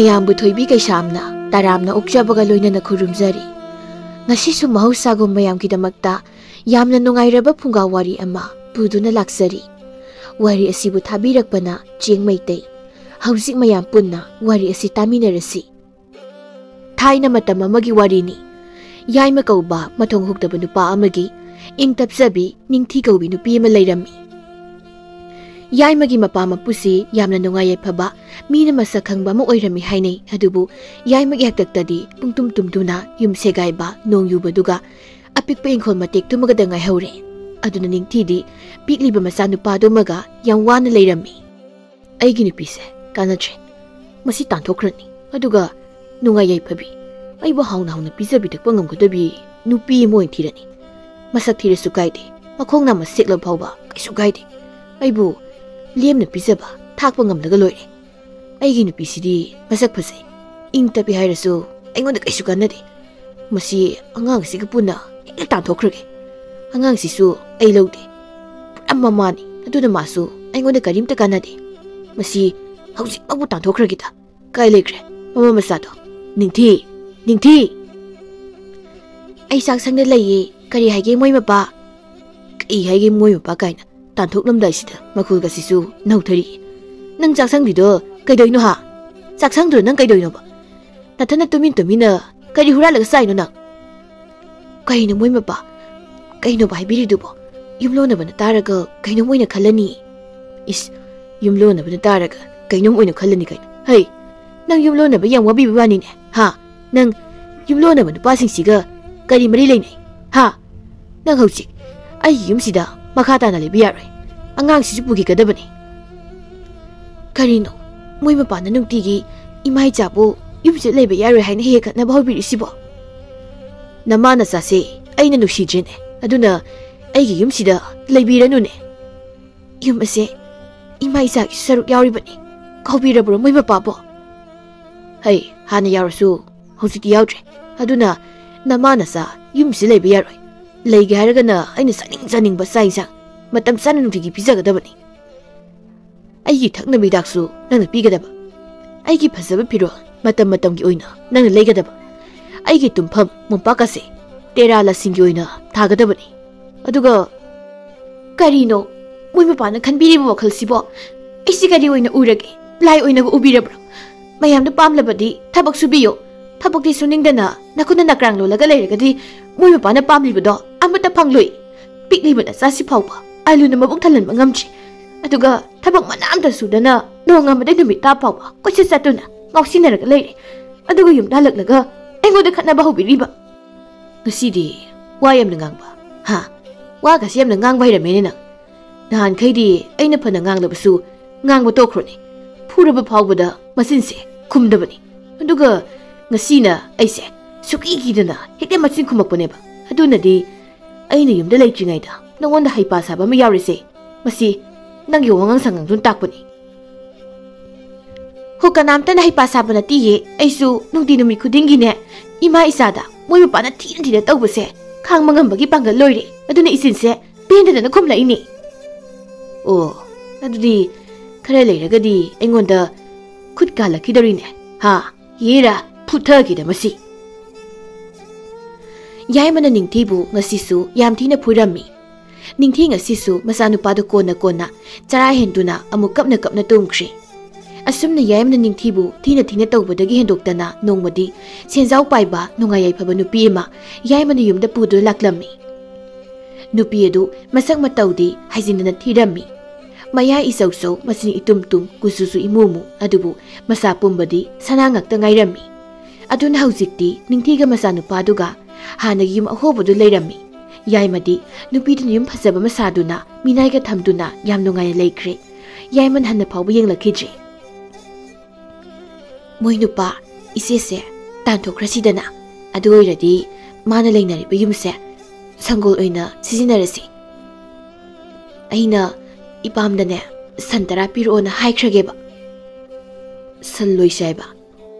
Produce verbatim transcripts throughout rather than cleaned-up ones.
ꯃꯌꯥꯝꯕꯨ ꯊꯣꯏꯕꯤ ꯀꯩꯁꯥꯝꯅ ꯇꯔꯥꯝꯅ ꯑꯣꯛꯆꯕꯒ ꯂꯣꯏꯅꯅ ꯈꯨꯔꯨꯝꯖꯔꯤ꯫ ꯉꯁꯤꯁꯨ ꯃꯍꯧꯁꯥꯒꯨꯝ ꯃꯌꯥꯝꯒꯤꯗꯃꯛꯇ ꯌꯥꯝꯅ ꯅꯨꯡꯉꯥꯏꯔꯕ ꯐꯨꯡꯒꯥ ꯋꯥꯔꯤ ꯑꯃ ꯄꯨꯗꯨꯅ ꯂꯥꯛꯆꯔꯤ꯫ ꯋꯥꯔꯤ ꯑꯁꯤꯕꯨ ꯊꯥꯕꯤꯔꯛꯄꯅ ꯆꯦꯡ ꯃꯩꯇꯩ꯫ ꯍꯧꯖꯤꯛ ꯃꯌꯥꯝ ꯄꯨꯟꯅ ꯋꯥꯔꯤ ꯑꯁꯤ ꯇꯥꯃꯤꯟꯅꯔꯁꯤ꯫ ꯊꯥꯏꯅ ꯃꯇꯝ ꯑꯃꯒꯤ ꯋꯥꯔꯤꯅꯤ꯫ ꯌꯥꯏꯃ ꯀꯧꯕ ꯃꯊꯣꯡ ꯍꯨꯛꯇꯕ ꯅꯨꯄꯥ ꯑꯃꯒꯤ ꯏꯪ ꯇꯞꯆꯕꯤ ꯅꯤꯡꯊꯤ ꯀꯧꯕꯤ ꯅꯨꯄꯤ ꯑꯃ ꯂꯩꯔꯝꯃꯤ꯫ ꯌꯥꯏꯃꯒꯤ ꯃꯄꯥ ꯃꯄꯨꯁꯤ ꯌꯥꯝꯅ ꯅꯨꯡꯉꯥꯏ ꯌꯥꯏꯐꯕ, ꯃꯤꯅ ꯃꯁꯛ ꯈꯪꯕ ꯑꯃ ꯑꯣꯏꯔꯝꯃꯤ ꯍꯥꯏꯅꯩ꯫ ꯑꯗꯨꯕꯨ ꯌꯥꯏꯃꯒꯤ ꯍꯥꯛꯇꯛꯇꯗꯤ ꯄꯨꯡꯇꯨꯝ ꯇꯨꯝꯗꯨꯅ ꯌꯨꯝ ꯁꯦꯒꯥꯏꯕ, ꯅꯣꯡ ꯌꯨꯕꯗꯨꯒ ꯑꯄꯤꯛꯄ ꯏꯪꯈꯣꯜ ꯃꯇꯦꯛꯇꯨꯃꯒꯗ ꯉꯥꯏꯍꯧꯔꯦ꯫ ꯑꯗꯨꯅ ꯅꯤꯡꯊꯤꯗꯤ ꯄꯤꯛꯂꯤꯕ ꯃꯆꯥꯅꯨꯄꯥꯗꯨꯃꯒ ꯌꯥꯝ ꯋꯥꯅ ꯂꯩꯔꯝꯃꯤ꯫ "ꯑꯩꯒꯤ ꯅꯨꯄꯤꯁꯦ ꯀꯥꯟꯅꯗ꯭ꯔꯦ꯫ ꯃꯁꯤ ꯇꯥꯟꯊꯣꯛꯈ꯭ꯔꯅꯤ꯫ ꯑꯗꯨꯒ ꯅꯨꯡꯉꯥꯏ ꯌꯥꯏꯐꯕꯤ, ꯑꯩꯕꯨ ꯍꯥꯎꯅ ꯍꯥꯎꯅ ꯄꯤꯖ ꯄꯤꯊꯛꯄ ꯉꯝꯒꯗꯕꯤ ꯅꯨꯄꯤ ꯑꯃ ꯑꯣꯏꯅ ꯊꯤꯔꯅꯤ꯫ ꯃꯁꯛ ꯊꯤꯔꯁꯨ ꯀꯥꯏꯗꯦ, ꯃꯈꯣꯡ ꯅꯥꯝꯃ ꯁꯦꯛꯂꯕ ꯐꯥꯎꯕ ꯀꯩꯁꯨ ꯀꯥꯏꯗꯦ꯫ ꯑꯩꯕꯨ ꯂꯦꯝꯅ ꯄꯤꯖꯕ ꯊꯥꯛꯄ ꯉꯝꯂꯒ ꯂꯣꯏꯔꯦ꯫ ꯑꯩꯒꯤ ꯅꯨꯄꯤꯁꯤꯗꯤ ꯃꯁꯛ ꯐꯖꯩ, ꯏꯪ ꯇꯞꯄꯤ ꯍꯥꯏꯔꯁꯨ ꯑꯩꯉꯣꯟꯗ ꯀꯩꯁꯨ ꯀꯥꯟꯅꯗꯦ꯫ ꯃꯁꯤ ꯑꯉꯥꯡꯁꯤꯒ ꯄꯨꯟꯅ ꯍꯦꯛꯇ ꯇꯥꯟꯊꯣꯛꯈ꯭ꯔꯒꯦ꯫ ꯑꯉꯥꯡꯁꯤꯁꯨ ꯑꯩ ꯂꯧꯗꯦ, ꯄꯨꯔꯥ ꯃꯃꯥꯅꯤ꯫ ꯑꯗꯨꯅ ꯃꯥꯁꯨ ꯑꯩꯉꯣꯟꯗ ꯀꯔꯤꯝꯇ ꯀꯥꯟꯅꯗꯦ꯫ ꯃꯁꯤ ꯍꯧꯖꯤꯛꯃꯛꯄꯨ ꯇꯥꯟꯊꯣꯛꯈ꯭ꯔꯒꯦꯗ꯫ ꯀꯥꯏ ꯂꯩꯈ꯭ꯔꯦ ꯃꯃꯥ ꯃꯆꯥꯗꯣ? ꯅꯤꯡꯊꯤ, ꯅꯤꯡꯊꯤ!" "ꯑꯩ ꯆꯥꯛꯁꯪꯗ ꯂꯩꯌꯦ꯫ ꯀꯔꯤ ꯍꯥꯏꯒꯦ ꯃꯣꯏ ꯃꯄꯥ?" "ꯀꯩ ꯍꯥꯏꯒꯦ ꯃꯣꯏ ꯃꯄꯥ ꯀꯥꯏꯅ?" ꯇꯥꯟꯊꯣꯛꯂꯝꯗꯥꯏꯁꯤꯗ ꯃꯈꯨꯜꯒꯁꯤꯁꯨ ꯅꯧꯊꯔꯛꯏ꯫ "ꯅꯪ ꯆꯥꯛꯁꯪꯗꯨꯗꯣ ꯀꯩꯗꯧꯏꯅꯣ ꯍꯥ? ꯆꯥꯛꯁꯪꯗꯨꯗ ꯅꯪ ꯀꯩꯗꯧꯏꯅꯣꯕ? ꯅꯊꯟꯅ ꯇꯨꯃꯤꯟ ꯇꯨꯃꯤꯟꯅ ꯀꯔꯤ ꯍꯨꯔꯥꯜꯂꯒ ꯆꯥꯏꯅꯣ ꯅꯪ?" "ꯀꯩꯅꯣ ꯃꯣꯏ ꯃꯄꯥ? ꯀꯩꯅꯣꯕ ꯍꯥꯏꯕꯤꯔꯤꯗꯨꯕꯣ? ꯌꯨꯝꯂꯣꯟꯅꯕꯅ ꯇꯥꯔꯒ ꯀꯩꯅꯣꯝ ꯑꯣꯏꯅ ꯈꯜꯂꯅꯤ꯫" "ꯏꯁ, ꯌꯨꯝꯂꯣꯟꯅꯕꯅ ꯇꯥꯔꯒ ꯀꯩꯅꯣꯝ ꯑꯣꯏꯅ ꯈꯜꯂꯅꯤ ꯀꯥꯏꯅ? ꯍꯩ, ꯅꯪ ꯌꯨꯝꯂꯣꯟꯅꯕ ꯌꯥꯝ ꯋꯥꯕꯤꯕ ꯋꯥꯅꯤꯅꯦ, ꯍꯥ? ꯅꯪ ꯌꯨꯝꯂꯣꯟꯅꯕ ꯅꯨꯄꯥꯁꯤꯡꯁꯤꯒ ꯀꯔꯤ ꯃꯔꯤ ꯂꯩꯅꯩ, ꯍꯥ? ꯅꯪ ꯍꯧꯖꯤꯛ ꯑꯩꯒꯤ ꯌꯨꯝꯁꯤꯗ ꯃꯈꯥ ꯇꯥꯅ ꯂꯩꯕ ꯌꯥꯔꯣꯏ꯫ ꯑꯉꯥꯡꯁꯤꯁꯨ ꯄꯨꯈꯤꯒꯗꯕꯅꯤ꯫" "ꯀꯔꯤꯅꯣ? ꯃꯣꯏ ꯃꯄꯥꯅ ꯅꯨꯡꯇꯤꯒꯤ ꯏꯃꯥ ꯏꯆꯥꯕꯨ ꯌꯨꯝꯁꯤꯗ ꯂꯩꯕ ꯌꯥꯔꯣꯏ ꯍꯥꯏꯅ ꯍꯦꯛ ꯍꯦꯛ ꯈꯠꯅꯕ ꯍꯧꯕꯤꯔꯤꯁꯤꯕꯣ? ꯅꯃꯥ ꯅꯆꯥꯁꯦ ꯑꯩꯅ ꯅꯨꯡꯁꯤꯗ꯭ꯔꯦꯅꯦ, ꯑꯗꯨꯅ ꯑꯩꯒꯤ ꯌꯨꯝꯁꯤꯗ ꯂꯩꯕꯤꯔꯅꯨꯅꯦ꯫ ꯌꯨꯝ ꯑꯁꯦ ꯏꯃꯥ ꯏꯆꯥꯒꯤ ꯁꯔꯨꯛ ꯌꯥꯎꯔꯤꯕꯅꯤ, ꯀꯥꯎꯕꯤꯔꯕ꯭ꯔꯣ ꯃꯣꯏ ꯃꯄꯥꯕꯣ?" "ꯍꯩ, ꯍꯥꯟꯅ ꯌꯥꯎꯔꯁꯨ ꯍꯧꯖꯤꯛꯇꯤ ꯌꯥꯎꯗ꯭ꯔꯦ꯫ ꯑꯗꯨꯅ ꯅꯃꯥ ꯅꯆꯥ ꯌꯨꯝꯁꯤꯗ ꯂꯩꯕ ꯌꯥꯔꯣꯏ꯫ ꯂꯩꯒꯦ ꯍꯥꯏꯔꯒꯅ ꯑꯩꯅ ꯆꯥꯅꯤꯡ ꯆꯥꯅꯤꯡꯕ ꯆꯥꯛ ꯏꯟꯁꯥꯡ ꯃꯇꯝ ꯆꯥꯅ ꯅꯨꯡꯇꯤꯒꯤ ꯄꯤꯖꯒꯗꯕꯅꯤ꯫ ꯑꯩꯒꯤ ꯊꯛꯅꯕ ꯍꯤꯗꯥꯛꯁꯨ ꯅꯪꯅ ꯄꯤꯒꯗꯕ꯫ ꯑꯩꯒꯤ ꯐꯖꯕ ꯐꯤꯔꯣꯜ ꯃꯇꯝ ꯃꯇꯝꯒꯤ ꯑꯣꯏꯅ ꯅꯪꯅ ꯂꯩꯒꯗꯕ꯫ ꯑꯩꯒꯤ ꯇꯨꯝꯐꯝ ꯃꯣꯝꯄꯥꯛ ꯑꯁꯦ ꯇꯦꯔꯥ ꯂꯁꯤꯡꯒꯤ ꯑꯣꯏꯅ ꯊꯥꯒꯗꯕꯅꯤ꯫ ꯑꯗꯨꯒ ꯀꯔꯤꯅꯣ ꯃꯣꯏ ꯃꯄꯥꯅ ꯈꯟꯕꯤꯔꯤꯕ ꯋꯥꯈꯜꯁꯤꯕꯣ? ꯑꯩꯁꯤ ꯀꯔꯤ ꯑꯣꯏꯅ ꯎꯔꯒꯦ? ꯂꯥꯏ ꯑꯣꯏꯅꯒ ꯎꯕꯤꯔꯕ꯭ꯔꯣ? ꯃꯌꯥꯝꯗ ꯄꯥꯝꯂꯕꯗꯤ ꯊꯕꯛ ꯁꯨꯕꯤꯌꯨ꯫ ꯊꯕꯛꯇꯤ ꯁꯨꯅꯤꯡꯗꯅ ꯅꯈꯨꯠꯅ ꯅꯀ꯭ꯔꯥꯡ ꯂꯣꯜꯂꯒ ꯂꯩꯔꯒꯗꯤ ꯃꯣꯏ ꯃꯄꯥꯅ ꯄꯥꯝꯂꯤꯕꯗꯣ ꯑꯃꯠꯇ ꯐꯪꯂꯣꯏ꯫ ꯄꯤꯛꯂꯤꯕ ꯅꯆꯥꯁꯤ ꯐꯥꯎꯕ ꯑꯂꯨꯅ ꯃꯕꯨꯛ ꯊꯜꯍꯟꯕ ꯉꯝꯗ꯭ꯔꯤ꯫ ꯑꯗꯨꯒ ꯊꯕꯛ ꯃꯅꯥ ꯑꯝꯇ ꯁꯨꯗꯅ ꯅꯣꯡꯉꯥꯟꯕꯗꯩ ꯅꯨꯃꯤꯠ ꯇꯥ ꯐꯥꯎꯕ ꯀꯣꯏꯆꯠ ꯆꯠꯇꯨꯅ ꯉꯥꯎꯁꯤꯟꯅꯔꯒ ꯂꯩꯔꯦ꯫ ꯑꯗꯨꯒ ꯌꯨꯝꯗ ꯍꯜꯂꯛꯂꯒ ꯑꯩꯉꯣꯟꯗ ꯈꯠꯅꯕ ꯍꯧꯕꯤꯔꯤꯕ꯫ ꯉꯁꯤꯗꯤ ꯋꯥ ꯌꯥꯝꯅ ꯉꯥꯡꯕ, ꯍꯥ? ꯋꯥꯒꯁꯤ ꯌꯥꯝꯅ ꯉꯥꯡꯕ ꯍꯩꯔꯝꯃꯦꯅꯦ ꯅꯪ꯫ ꯅꯍꯥꯟꯈꯩꯗꯤ ꯑꯩꯅ ꯐꯅ ꯉꯥꯡꯂꯕꯁꯨ ꯉꯥꯡꯕ ꯇꯣꯛꯈ꯭ꯔꯣꯅꯦ꯫ ꯐꯨꯔꯕ ꯐꯥꯎꯕꯗ ꯃꯆꯤꯟꯁꯦ ꯈꯨꯝꯗꯕꯅꯤ꯫ ꯑꯗꯨꯒ ꯉꯁꯤꯅ ꯑꯩꯁꯦ ꯁꯨꯛꯀꯤ ꯀꯤꯗꯅ ꯍꯦꯛꯇ ꯃꯆꯤꯟ ꯈꯨꯝꯃꯛꯄꯅꯦꯕ꯫ ꯑꯗꯨꯅꯗꯤ ꯑꯩꯅ ꯌꯨꯝꯗ ꯂꯩꯇ꯭ꯔꯤꯉꯩꯗ ꯅꯉꯣꯟꯗ ꯍꯩꯄꯥ ꯁꯥꯕ ꯑꯃ ꯌꯥꯎꯔꯤꯁꯦ꯫ ꯃꯁꯤ ꯅꯪꯒꯤ ꯋꯥꯉꯥꯡ ꯁꯉꯥꯡꯗꯨꯅ ꯇꯥꯛꯄꯅꯤ꯫ ꯍꯣ, ꯀꯅꯥꯝꯇꯅ ꯍꯩꯄꯥ ꯁꯥꯕ ꯅꯠꯇꯤꯌꯦ꯫ ꯑꯩꯁꯨ ꯅꯨꯡꯇꯤ ꯅꯨꯃꯤꯠ ꯈꯨꯗꯤꯡꯒꯤꯅꯦ, ꯏꯃꯥ ꯏꯆꯥꯗ ꯃꯣꯏ ꯃꯄꯥꯅ ꯊꯤꯅ ꯊꯤꯅ ꯇꯧꯕꯁꯦ ꯈꯥꯡꯕ ꯉꯝꯕꯒꯤ ꯄꯥꯡꯒꯜ ꯂꯣꯏꯔꯦ꯫ ꯑꯗꯨꯅ ꯏꯆꯤꯟꯁꯦ ꯄꯦꯟꯗꯗꯅ ꯈꯨꯝꯂꯛꯏꯅꯦ꯫ ꯑꯣ, ꯑꯗꯨꯗꯤ ꯈꯔ ꯂꯩꯔꯒꯗꯤ ꯑꯩꯉꯣꯟꯗ ꯈꯨꯠ ꯀꯥꯜꯂꯛꯈꯤꯗꯧꯔꯤꯅꯦ꯫ ꯍꯥ, ꯌꯦꯔꯥ, ꯐꯨꯊꯈꯤꯗ ꯃꯁꯤ꯫ ꯌꯥꯏꯃꯅ ꯅꯤꯡꯊꯤꯕꯨ ꯉꯁꯤꯁꯨ ꯌꯥꯝ ꯊꯤꯅ ꯐꯨꯔꯝꯃꯤ꯫ ꯅꯤꯡꯊꯤ ꯉꯁꯤꯁꯨ ꯃꯆꯥꯅꯨꯄꯥꯗꯨ ꯀꯣꯟꯅ ꯀꯣꯟꯅ ꯆꯔꯥ ꯍꯦꯟꯗꯨꯅ ꯑꯃꯨꯛ ꯀꯞꯅ ꯀꯞꯅ ꯇꯨꯝꯈ꯭ꯔꯦ꯫ ꯑꯁꯨꯝꯅ ꯌꯥꯏꯃꯅ ꯅꯤꯡꯊꯤꯕꯨ ꯊꯤꯅ ꯊꯤꯅ ꯇꯧꯕꯗꯒꯤ ꯍꯦꯟꯗꯣꯛꯇꯅ ꯅꯣꯡꯃꯗꯤ ꯁꯦꯟꯖꯥꯎ ꯄꯥꯏꯕ ꯅꯨꯡꯉꯥꯏ ꯌꯥꯏꯐꯕ ꯅꯨꯄꯤ ꯑꯃ ꯌꯥꯏꯃꯅ ꯌꯨꯝꯗ ꯄꯨꯗꯨꯅ ꯂꯥꯛꯂꯝꯃꯤ꯫ ꯅꯨꯄꯤ ꯑꯗꯨ ꯃꯁꯛ ꯃꯇꯧꯗꯤ ꯍꯥꯏꯖꯤꯟꯗꯅ ꯊꯤꯔꯝꯃꯤ꯫ ꯃꯌꯥ ꯏꯆꯧꯆꯧ, ꯃꯆꯤꯟ ꯏꯇꯨꯝ ꯇꯨꯝ, ꯀꯨꯆꯨꯁꯨ ꯏꯃꯨ ꯃꯨ, ꯑꯗꯨꯕꯨ ꯃꯁꯥ ꯄꯨꯝꯕꯗꯤ ꯁꯅꯥ ꯉꯥꯛꯇ ꯉꯥꯏꯔꯝꯃꯤ꯫ ꯑꯗꯨꯅ ꯍꯧꯖꯤꯛꯇꯤ ꯅꯤꯡꯊꯤꯒ ꯃꯆꯥꯅꯨꯄꯥꯗꯨꯒ ꯍꯥꯟꯅꯒꯤ ꯌꯨꯝ ꯑꯍꯣꯕꯗꯨ ꯂꯩꯔꯝꯃꯤ꯫ ꯌꯥꯏꯃꯗꯤ ꯅꯨꯄꯤꯗꯨꯅ ꯌꯨꯝ ꯐꯖꯕ ꯑꯃ ꯁꯥꯗꯨꯅ ꯃꯤꯅꯥꯏꯒ ꯊꯝꯗꯨꯅ ꯌꯥꯝ ꯅꯨꯡꯉꯥꯏꯅ ꯂꯩꯈ꯭ꯔꯦ꯫ ꯌꯥꯏꯃꯟ ꯍꯟꯅ ꯐꯥꯎꯕ ꯌꯦꯡꯂꯛꯈꯤꯗ꯭ꯔꯦ꯫ ꯃꯣꯏ ꯅꯨꯄꯥ, ꯏꯆꯦꯁꯦ ꯇꯥꯟꯊꯣꯛꯈ꯭ꯔꯁꯤꯗꯅ꯫ ꯑꯗꯨ ꯑꯣꯏꯔꯗꯤ ꯃꯥꯅ ꯂꯩꯅꯔꯤꯕ ꯌꯨꯝꯁꯦ ꯁꯪꯒꯣꯜ ꯑꯣꯏꯅ ꯁꯤꯖꯤꯟꯅꯔꯁꯤ꯫ ꯑꯩꯅ ꯏꯄꯥꯝꯗꯅꯦ ꯁꯟ ꯇꯔꯥ ꯄꯤꯔꯛꯑꯣꯅ ꯍꯥꯏꯈ꯭ꯔꯒꯦꯕ꯫ ꯁꯟ ꯂꯣꯏꯁꯦ ꯍꯥꯏꯕ?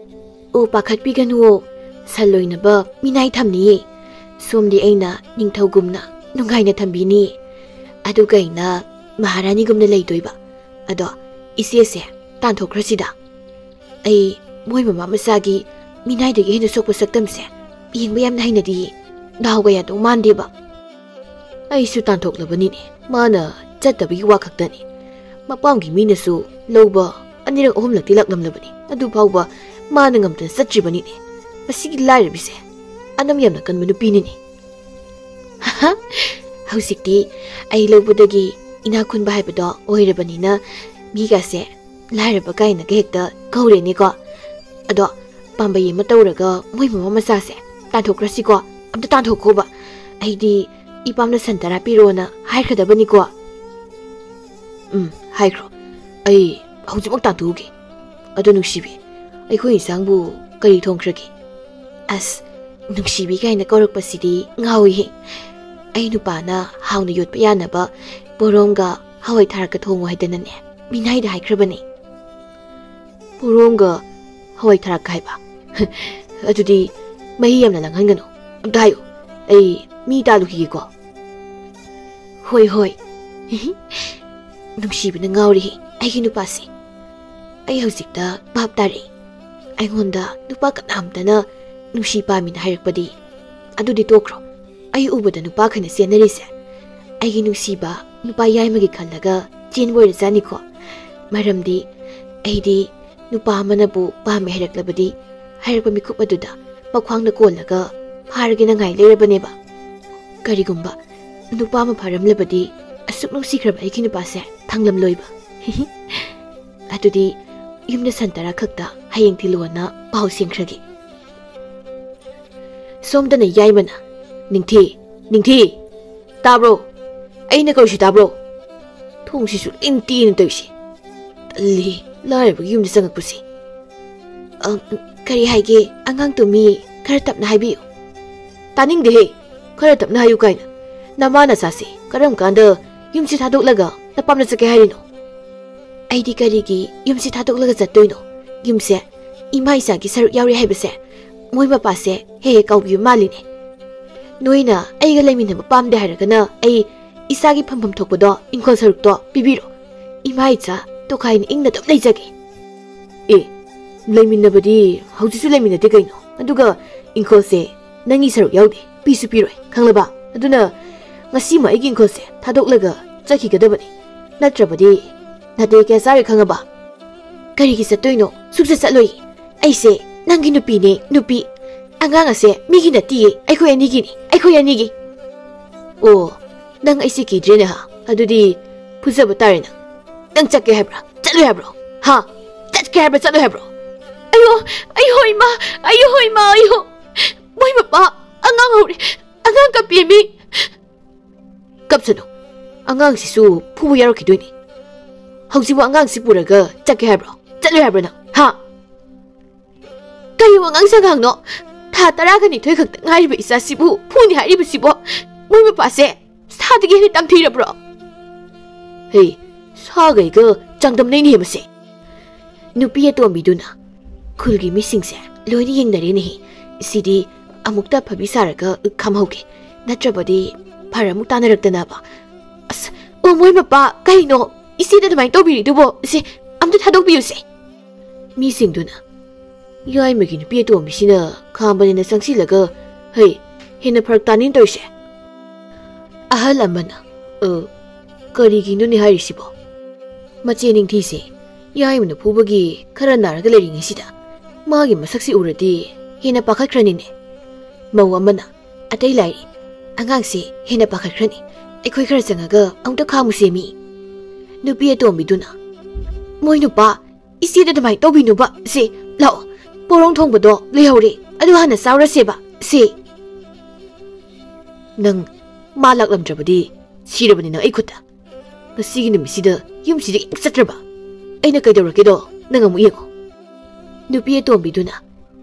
ꯑꯣ, ꯄꯥꯈꯠꯄꯤꯒꯅꯨꯋꯣ, ꯁꯟ ꯂꯣꯏꯅꯕ ꯃꯤꯅꯥꯏ ꯊꯝꯅꯤꯌꯦ꯫ ꯁꯣꯝꯗꯤ ꯑꯩꯅ ꯅꯤꯡꯊꯧꯒꯨꯝꯅ ꯅꯨꯡꯉꯥꯏꯅ ꯊꯝꯕꯤꯅꯤꯌꯦ꯫ ꯑꯗꯨꯒ ꯑꯩꯅ ꯃꯍꯥꯔꯥꯅꯤꯒꯨꯝꯅ ꯂꯩꯗꯣꯏꯕ꯫ ꯑꯗꯣ ꯏꯆꯦꯁꯦ ꯇꯥꯟꯊꯣꯛꯈ꯭ꯔꯁꯤꯗ꯫ ꯑꯩ ꯃꯣꯏ ꯃꯃꯥ ꯃꯆꯥꯒꯤ ꯃꯤꯅꯥꯏꯗꯒꯤ ꯍꯦꯟꯅ ꯁꯣꯛꯄ ꯁꯛꯇꯝꯁꯦ ꯌꯦꯡꯕ ꯌꯥꯝꯅ ꯍꯩꯅꯗꯤꯌꯦ꯫ ꯗꯥꯎꯒ ꯌꯥꯗꯧ ꯃꯥꯟꯗꯦꯕ꯫ ꯑꯩꯁꯨ ꯇꯥꯟꯊꯣꯛꯂꯕꯅꯤꯅꯦ꯫ ꯃꯥꯅ ꯆꯠꯇꯕꯒꯤ ꯋꯥ ꯈꯛꯇꯅꯤ꯫ ꯃꯄꯥꯝꯒꯤ ꯃꯤꯅꯁꯨ ꯂꯧꯕ ꯑꯅꯤꯔꯛ ꯑꯍꯨꯝꯂꯛꯇꯤ ꯂꯥꯛꯂꯝꯂꯕꯅꯤ꯫ ꯑꯗꯨ ꯐꯥꯎꯕ ꯃꯥꯅ ꯉꯝꯗꯅ ꯆꯠꯇ꯭ꯔꯤꯕꯅꯤꯅꯦ꯫ ꯃꯁꯤꯒꯤ ꯂꯥꯏꯔꯕꯤꯁꯦ꯫ ꯑꯅꯝ ꯌꯥꯝꯅ ꯀꯟꯕ ꯅꯨꯄꯤꯅꯤꯅꯦ꯫ ꯍꯧꯖꯤꯛꯇꯤ ꯑꯩ ꯂꯧꯕꯗꯒꯤ ꯏꯅꯥꯛ ꯈꯨꯟꯕ ꯍꯥꯏꯕꯗꯣ ꯑꯣꯏꯔꯕꯅꯤꯅ ꯃꯤꯒꯥꯁꯦ ꯂꯥꯏꯔꯕ ꯀꯥꯏꯅꯒ ꯍꯦꯛꯇ ꯀꯧꯔꯦꯅꯦꯀꯣ꯫ ꯑꯗꯣ ꯄꯥꯝꯕꯩ ꯑꯃ ꯇꯧꯔꯒ ꯃꯣꯏ ꯃꯃꯥ ꯃꯆꯥꯁꯦ ꯇꯥꯟꯊꯣꯛꯈ꯭ꯔꯁꯤꯀꯣ꯫ ꯑꯝꯇ ꯇꯥꯟꯊꯣꯛꯈꯣꯕ꯫ ꯑꯩꯗꯤ ꯏꯄꯥꯝꯅ ꯁꯟ ꯇꯔꯥ ꯄꯤꯔꯣꯅ ꯍꯥꯏꯈ꯭ꯔꯗꯕꯅꯤꯀꯣ꯫ ꯎꯝ, ꯍꯥꯏꯈ꯭ꯔꯣ꯫ ꯑꯩ ꯍꯧꯖꯤꯛꯃꯛ ꯇꯥꯟꯊꯣꯛꯎꯒꯦ꯫ ꯑꯗꯣ ꯅꯨꯡꯁꯤꯕꯤ, ꯑꯩꯈꯣꯏ ꯏꯟꯁꯥꯡꯕꯨ ꯀꯔꯤ ꯊꯣꯡꯈ꯭ꯔꯒꯦ? ꯑꯁ, ꯅꯨꯡꯁꯤꯕꯤ ꯀꯥꯏꯅ ꯀꯧꯔꯛꯄꯁꯤꯗꯤ ꯉꯥꯎꯏꯍꯦ꯫ ꯑꯩ ꯅꯨꯄꯥꯅ ꯍꯥꯎꯅ ꯌꯣꯠꯄ ꯌꯥꯅꯕ ꯄꯣꯔꯣꯝꯒ ꯍꯋꯥꯏ ꯊꯔꯥꯛꯀ ꯊꯣꯡꯉꯨ ꯍꯥꯏꯗꯅꯅꯦ ꯃꯤꯅꯥꯏꯗ ꯍꯥꯏꯈ꯭ꯔꯕꯅꯦ꯫ ꯄꯣꯔꯣꯝꯒ ꯍꯋꯥꯏ ꯊꯔꯥꯛꯀ ꯍꯥꯏꯕ? ꯑꯗꯨꯗꯤ ꯃꯍꯤ ꯌꯥꯝꯅ ꯂꯥꯡꯍꯟꯒꯅꯨ꯫ ꯑꯝꯇ ꯍꯥꯏꯌꯨ, ꯑꯩ ꯃꯤ ꯇꯥꯜꯂꯨꯈꯤꯒꯦꯀꯣ꯫ ꯍꯣꯏ, ꯍꯣꯏ꯫ ꯅꯨꯡꯁꯤꯕꯅ ꯉꯥꯎꯔꯦꯍꯦ ꯑꯩꯒꯤ ꯅꯨꯄꯥꯁꯦ꯫ ꯑꯩ ꯍꯧꯖꯤꯛꯇ ꯚꯥꯞ ꯇꯥꯔꯛꯏ꯫ ꯑꯩꯉꯣꯟꯗ ꯅꯨꯄꯥ ꯀꯅꯥꯝꯇꯅ ꯅꯨꯡꯁꯤ ꯄꯥꯝꯃꯤꯅ ꯍꯥꯏꯔꯛꯄꯗꯤ꯫ ꯑꯗꯨꯗꯤ ꯇꯣꯛꯈ꯭ꯔꯣ꯫ ꯑꯩ ꯎꯕꯗ ꯅꯨꯄꯥꯈꯩꯅ ꯆꯦꯟꯅꯔꯤꯁꯦ ꯑꯩꯒꯤ ꯅꯨꯡꯁꯤꯕ ꯅꯨꯄꯥ ꯌꯥꯏꯃꯒꯤ ꯈꯜꯂꯒ ꯆꯦꯟꯕ ꯑꯣꯏꯔꯖꯥꯠꯅꯤꯀꯣ꯫ ꯃꯔꯝꯗꯤ ꯑꯩꯗꯤ ꯅꯨꯄꯥ ꯑꯃꯅꯕꯨ ꯄꯥꯝꯃꯦ ꯍꯥꯏꯔꯛꯂꯕꯗꯤ ꯍꯥꯏꯔꯛꯄ ꯃꯤꯀꯨꯞ ꯑꯗꯨꯗ ꯃꯈ꯭ꯋꯥꯡꯗ ꯀꯣꯜꯂꯒ ꯐꯥꯔꯒꯦꯅ ꯉꯥꯏ ꯂꯩꯔꯕꯅꯦꯕ꯫ ꯀꯔꯤꯒꯨꯝꯕ ꯅꯨꯄꯥ ꯑꯃ ꯐꯥꯔꯝꯂꯕꯗꯤ ꯑꯁꯨꯛ ꯅꯨꯡꯁꯤꯈ꯭ꯔꯕ ꯑꯩꯒꯤ ꯅꯨꯄꯥꯁꯦ ꯊꯪꯂꯝꯂꯣꯏꯕ꯫ ꯑꯗꯨꯗꯤ ꯌꯨꯝꯗ ꯁꯟ ꯇꯔꯥ ꯈꯛꯇ ꯍꯌꯦꯡ ꯊꯤꯜꯂꯣꯅ ꯄꯥꯎ ꯁꯦꯡꯈ꯭ꯔꯒꯦ꯫ ꯁꯣꯝꯗꯅ ꯌꯥꯏꯃꯅ, "ꯅꯤꯡꯊꯤ, ꯅꯤꯡꯊꯤ, ꯇꯥꯕ꯭ꯔꯣ? ꯑꯩꯅ ꯀꯧꯔꯤꯁꯤ ꯇꯥꯕ꯭ꯔꯣ? ꯊꯣꯡꯁꯤꯁꯨ ꯂꯦꯡꯇꯦꯅ ꯇꯧꯔꯤꯁꯤ꯫ ꯇꯜꯂꯤ, ꯂꯥꯏꯔꯕꯒꯤ ꯌꯨꯝꯗ ꯆꯪꯉꯛꯄꯁꯤ꯫ ꯑ, ꯀꯔꯤ ꯍꯥꯏꯒꯦ? ꯑꯉꯥꯡ ꯇꯨꯝꯃꯤ, ꯈꯔ ꯇꯞꯅ ꯍꯥꯏꯕꯤꯌꯨ꯫" "ꯇꯥꯅꯤꯡꯗꯦꯍꯦ, ꯈꯔ ꯇꯞꯅ ꯍꯥꯏꯌꯨ ꯀꯥꯏꯅ꯫ ꯅꯃꯥ ꯅꯆꯥꯁꯦ ꯀꯔꯝ ꯀꯥꯟꯗ ꯌꯨꯝꯁꯤ ꯊꯥꯗꯣꯛꯂꯒ ꯅꯄꯥꯝꯗ ꯆꯠꯀꯦ ꯍꯥꯏꯔꯤꯅꯣ?" "ꯑꯩꯗꯤ ꯀꯔꯤꯒꯤ ꯌꯨꯝꯁꯤ ꯊꯥꯗꯣꯛꯂꯒ ꯆꯠꯇꯣꯏꯅꯣ? ꯌꯨꯝꯁꯦ ꯏꯃꯥ ꯏꯆꯥꯒꯤ ꯁꯔꯨꯛ ꯌꯥꯎꯔꯤ ꯍꯥꯏꯕꯁꯦ ꯃꯣꯏ ꯃꯄꯥꯁꯦ ꯍꯦꯛ ꯍꯦꯛ ꯀꯥꯎꯕꯤꯕ ꯃꯥꯜꯂꯤꯅꯦ꯫ ꯅꯣꯏꯅ ꯑꯩꯒ ꯂꯩꯃꯤꯟꯅꯕ ꯄꯥꯝꯗꯦ ꯍꯥꯏꯔꯒꯅ ꯑꯩ ꯏꯁꯥꯒꯤ ꯐꯝꯐꯝ ꯊꯣꯛꯄꯗꯣ, ꯏꯪꯈꯣꯜ ꯁꯔꯨꯛꯇꯣ ꯄꯤꯕꯤꯔꯣ꯫ ꯏꯃꯥ ꯏꯆꯥ ꯇꯣꯈꯥꯏꯅ ꯏꯪꯅ ꯑꯗꯨꯝ ꯂꯩꯖꯒꯦ꯫" "ꯑꯦ, ꯂꯩꯃꯤꯟꯅꯕꯗꯤ ꯍꯧꯖꯤꯛꯁꯨ ꯂꯩꯃꯤꯟꯅꯗꯦ ꯀꯩꯅꯣ꯫ ꯑꯗꯨꯒ ꯏꯪꯈꯣꯜꯁꯦ ꯅꯪꯒꯤ ꯁꯔꯨꯛ ꯌꯥꯎꯗꯦ, ꯄꯤꯁꯨ ꯄꯤꯔꯣꯏ, ꯈꯪꯂꯕ? ꯑꯗꯨꯅ ꯉꯁꯤꯃꯛ ꯑꯩꯒꯤ ꯏꯪꯈꯣꯜꯁꯦ ꯊꯥꯗꯣꯛꯂꯒ ꯆꯠꯈꯤꯒꯗꯕꯅꯤ꯫ ꯅꯠꯇ꯭ꯔꯕꯗꯤ ꯅꯥꯇꯩ ꯀꯌꯥ ꯆꯥꯔꯣꯏ, ꯈꯪꯉꯕ? ꯀꯔꯤꯒꯤ ꯆꯠꯇꯣꯏꯅꯣ? ꯁꯨꯛꯆꯠ ꯆꯠꯂꯣꯏ꯫ ꯑꯩꯁꯦ ꯅꯪꯒꯤ ꯅꯨꯄꯤꯅꯦ, ꯅꯨꯄꯤ꯫ ꯑꯉꯥꯡ ꯑꯁꯦ ꯃꯤꯒꯤ ꯅꯠꯇꯤꯌꯦ, ꯑꯩꯈꯣꯏ ꯑꯅꯤꯒꯤꯅꯤ, ꯑꯩꯈꯣꯏ ꯑꯅꯤꯒꯤ꯫ ꯑꯣ, ꯅꯪ ꯑꯩꯁꯦ ꯀꯤꯗ꯭ꯔꯦꯅꯦ, ꯍꯥ? ꯑꯗꯨꯗꯤ ꯐꯨꯖꯕ ꯇꯥꯔꯦ ꯅꯪ꯫ ꯅꯪ ꯆꯠꯀꯦ ꯍꯥꯏꯕ꯭ꯔꯥ? ꯆꯠꯂꯣꯏ ꯍꯥꯏꯕ꯭ꯔꯣ? ꯍꯥ? ꯆꯠꯀꯦ ꯍꯥꯏꯕ꯭ꯔꯥ? ꯆꯠꯂꯣꯏ ꯍꯥꯏꯕ꯭ꯔꯣ? ꯑꯌꯣ, ꯑꯌꯣ, ꯏꯃꯥ, ꯑꯌꯣ, ꯏꯃꯥ, ꯑꯌꯣ꯫ ꯃꯣꯏ ꯃꯄꯥ, ꯑꯉꯥꯡ ꯍꯧꯔꯦ, ꯑꯉꯥꯡ ꯀꯞꯄꯦꯃꯤ꯫ ꯀꯞꯁꯅꯨ, ꯑꯉꯥꯡꯁꯤꯁꯨ ꯐꯨꯕ ꯌꯥꯎꯔꯛꯈꯤꯗꯣꯏꯅꯤ꯫ ꯍꯧꯖꯤꯛꯕꯨ ꯑꯉꯥꯡꯁꯤ ꯄꯨꯔꯒ ꯆꯠꯀꯦ ꯍꯥꯏꯕ꯭ꯔꯣ? ꯆꯠꯂꯣꯏ ꯍꯥꯏꯕ꯭ꯔꯣ ꯅꯪ? ꯍꯥ? ꯀꯔꯤ ꯋꯥꯉꯥꯡ ꯁꯉꯥꯡꯅꯣ? ꯊꯥ ꯇꯔꯥꯒ ꯅꯤꯊꯣꯏ ꯈꯛꯇ ꯉꯥꯏꯔꯤꯕ ꯏꯆꯥꯁꯤꯕꯨ ꯐꯨꯅꯤ ꯍꯥꯏꯔꯤꯕꯁꯤꯕꯣ? ꯃꯣꯏ ꯃꯄꯥꯁꯦ ꯁꯥꯗꯒꯤ ꯍꯦꯟꯅ ꯇꯝꯊꯤꯔꯕ꯭ꯔꯣ? ꯍꯦ, ꯁꯥꯒꯩꯒ ꯆꯥꯡꯗꯝꯅꯩꯅꯦ ꯃꯁꯦ꯫ ꯅꯨꯄꯤ ꯑꯇꯣꯝꯕꯤꯗꯨꯅ, "ꯈꯨꯜꯒꯤ ꯃꯤꯁꯤꯡꯁꯦ ꯂꯣꯏꯅ ꯌꯦꯡꯅꯔꯦꯅꯦꯍꯦ꯫ ꯁꯤꯗꯤ ꯑꯃꯨꯛꯇ ꯑꯐꯕꯤ ꯁꯥꯔꯒ ꯈꯝꯍꯧꯒꯦ, ꯅꯠꯇ꯭ꯔꯕꯗꯤ ꯐꯔ ꯑꯃꯨꯛ ꯇꯥꯟꯅꯔꯛꯇꯅꯕ꯫ ꯑꯁ, ꯑꯣ, ꯃꯣꯏ ꯃꯄꯥ, ꯀꯩꯅꯣ ꯏꯆꯦꯗ ꯑꯗꯨꯃꯥꯏꯅ ꯇꯧꯕꯤꯔꯤꯗꯨꯕꯣ? ꯁꯦ, ꯑꯝꯇ ꯊꯥꯗꯣꯛꯄꯤꯌꯨꯁꯦ꯫" ꯃꯤꯁꯤꯡꯗꯨꯅ, "ꯌꯥꯏꯃꯒꯤ ꯅꯨꯄꯤ ꯑꯇꯣꯝꯕꯤꯁꯤꯅ ꯈꯥꯝꯕꯅꯦꯅ ꯆꯪꯁꯤꯜꯂꯒ, ꯍꯩ, ꯍꯦꯟꯅ ꯐꯔꯛ ꯇꯥꯅꯦꯅ ꯇꯧꯔꯤꯁꯦ꯫" ꯑꯍꯜ ꯑꯃꯅ, "ꯑ, ꯀꯔꯤꯒꯤꯅꯣꯅꯦ ꯍꯥꯏꯔꯤꯁꯤꯕꯣ? ꯃꯆꯦ ꯅꯤꯡꯊꯤꯁꯦ ꯌꯥꯏꯃꯅ ꯐꯨꯕꯒꯤ ꯈꯔ ꯅꯥꯔꯒ ꯂꯩꯔꯤꯉꯩꯁꯤꯗ ꯃꯥꯒꯤ ꯃꯁꯛꯁꯤ ꯎꯔꯗꯤ ꯍꯦꯟꯅ ꯄꯥꯈꯠꯈ꯭ꯔꯅꯤꯅꯦ꯫" ꯃꯧ ꯑꯃꯅ, "ꯑꯇꯩ ꯂꯥꯏꯔꯤ, ꯑꯉꯥꯡꯁꯦ ꯍꯦꯟꯅ ꯄꯥꯈꯠꯈ꯭ꯔꯅꯤ꯫ ꯑꯩꯈꯣꯏ ꯈꯔ ꯆꯪꯉꯒ ꯑꯃꯨꯛꯇ ꯈꯥꯝꯃꯨꯁꯦ ꯃꯤ꯫" ꯅꯨꯄꯤ ꯑꯇꯣꯝꯕꯤꯗꯨꯅ, "ꯃꯣꯏ ꯅꯨꯄꯥ, ꯏꯆꯦꯗ ꯑꯗꯨꯃꯥꯏꯅ ꯇꯧꯕꯤꯅꯨꯕ꯫ ꯁꯦ, ꯂꯥꯛꯑꯣ, ꯄꯣꯔꯣꯡ ꯊꯣꯡꯕꯗꯣ ꯂꯩꯍꯧꯔꯦ, ꯑꯗꯨ ꯍꯥꯟꯅ ꯆꯥꯎꯔꯁꯦꯕ꯫ ꯁꯦ, ꯅꯪ ꯃꯥ ꯂꯥꯛꯂꯝꯗ꯭ꯔꯕꯗꯤ ꯁꯤꯔꯕꯅꯤ ꯅꯪ ꯑꯩ ꯈꯨꯠꯇ꯫ ꯉꯁꯤꯒꯤ ꯅꯨꯃꯤꯠꯁꯤꯗ ꯌꯨꯝꯁꯤꯗ ꯍꯦꯛ ꯆꯠꯇ꯭ꯔꯕ ꯑꯩꯅ ꯀꯩꯗꯧꯔꯒꯦꯗꯣ ꯅꯪ ꯑꯃꯨꯛ ꯌꯦꯡꯉꯣ꯫" ꯅꯨꯄꯤ ꯑꯇꯣꯝꯕꯤꯗꯨꯅ,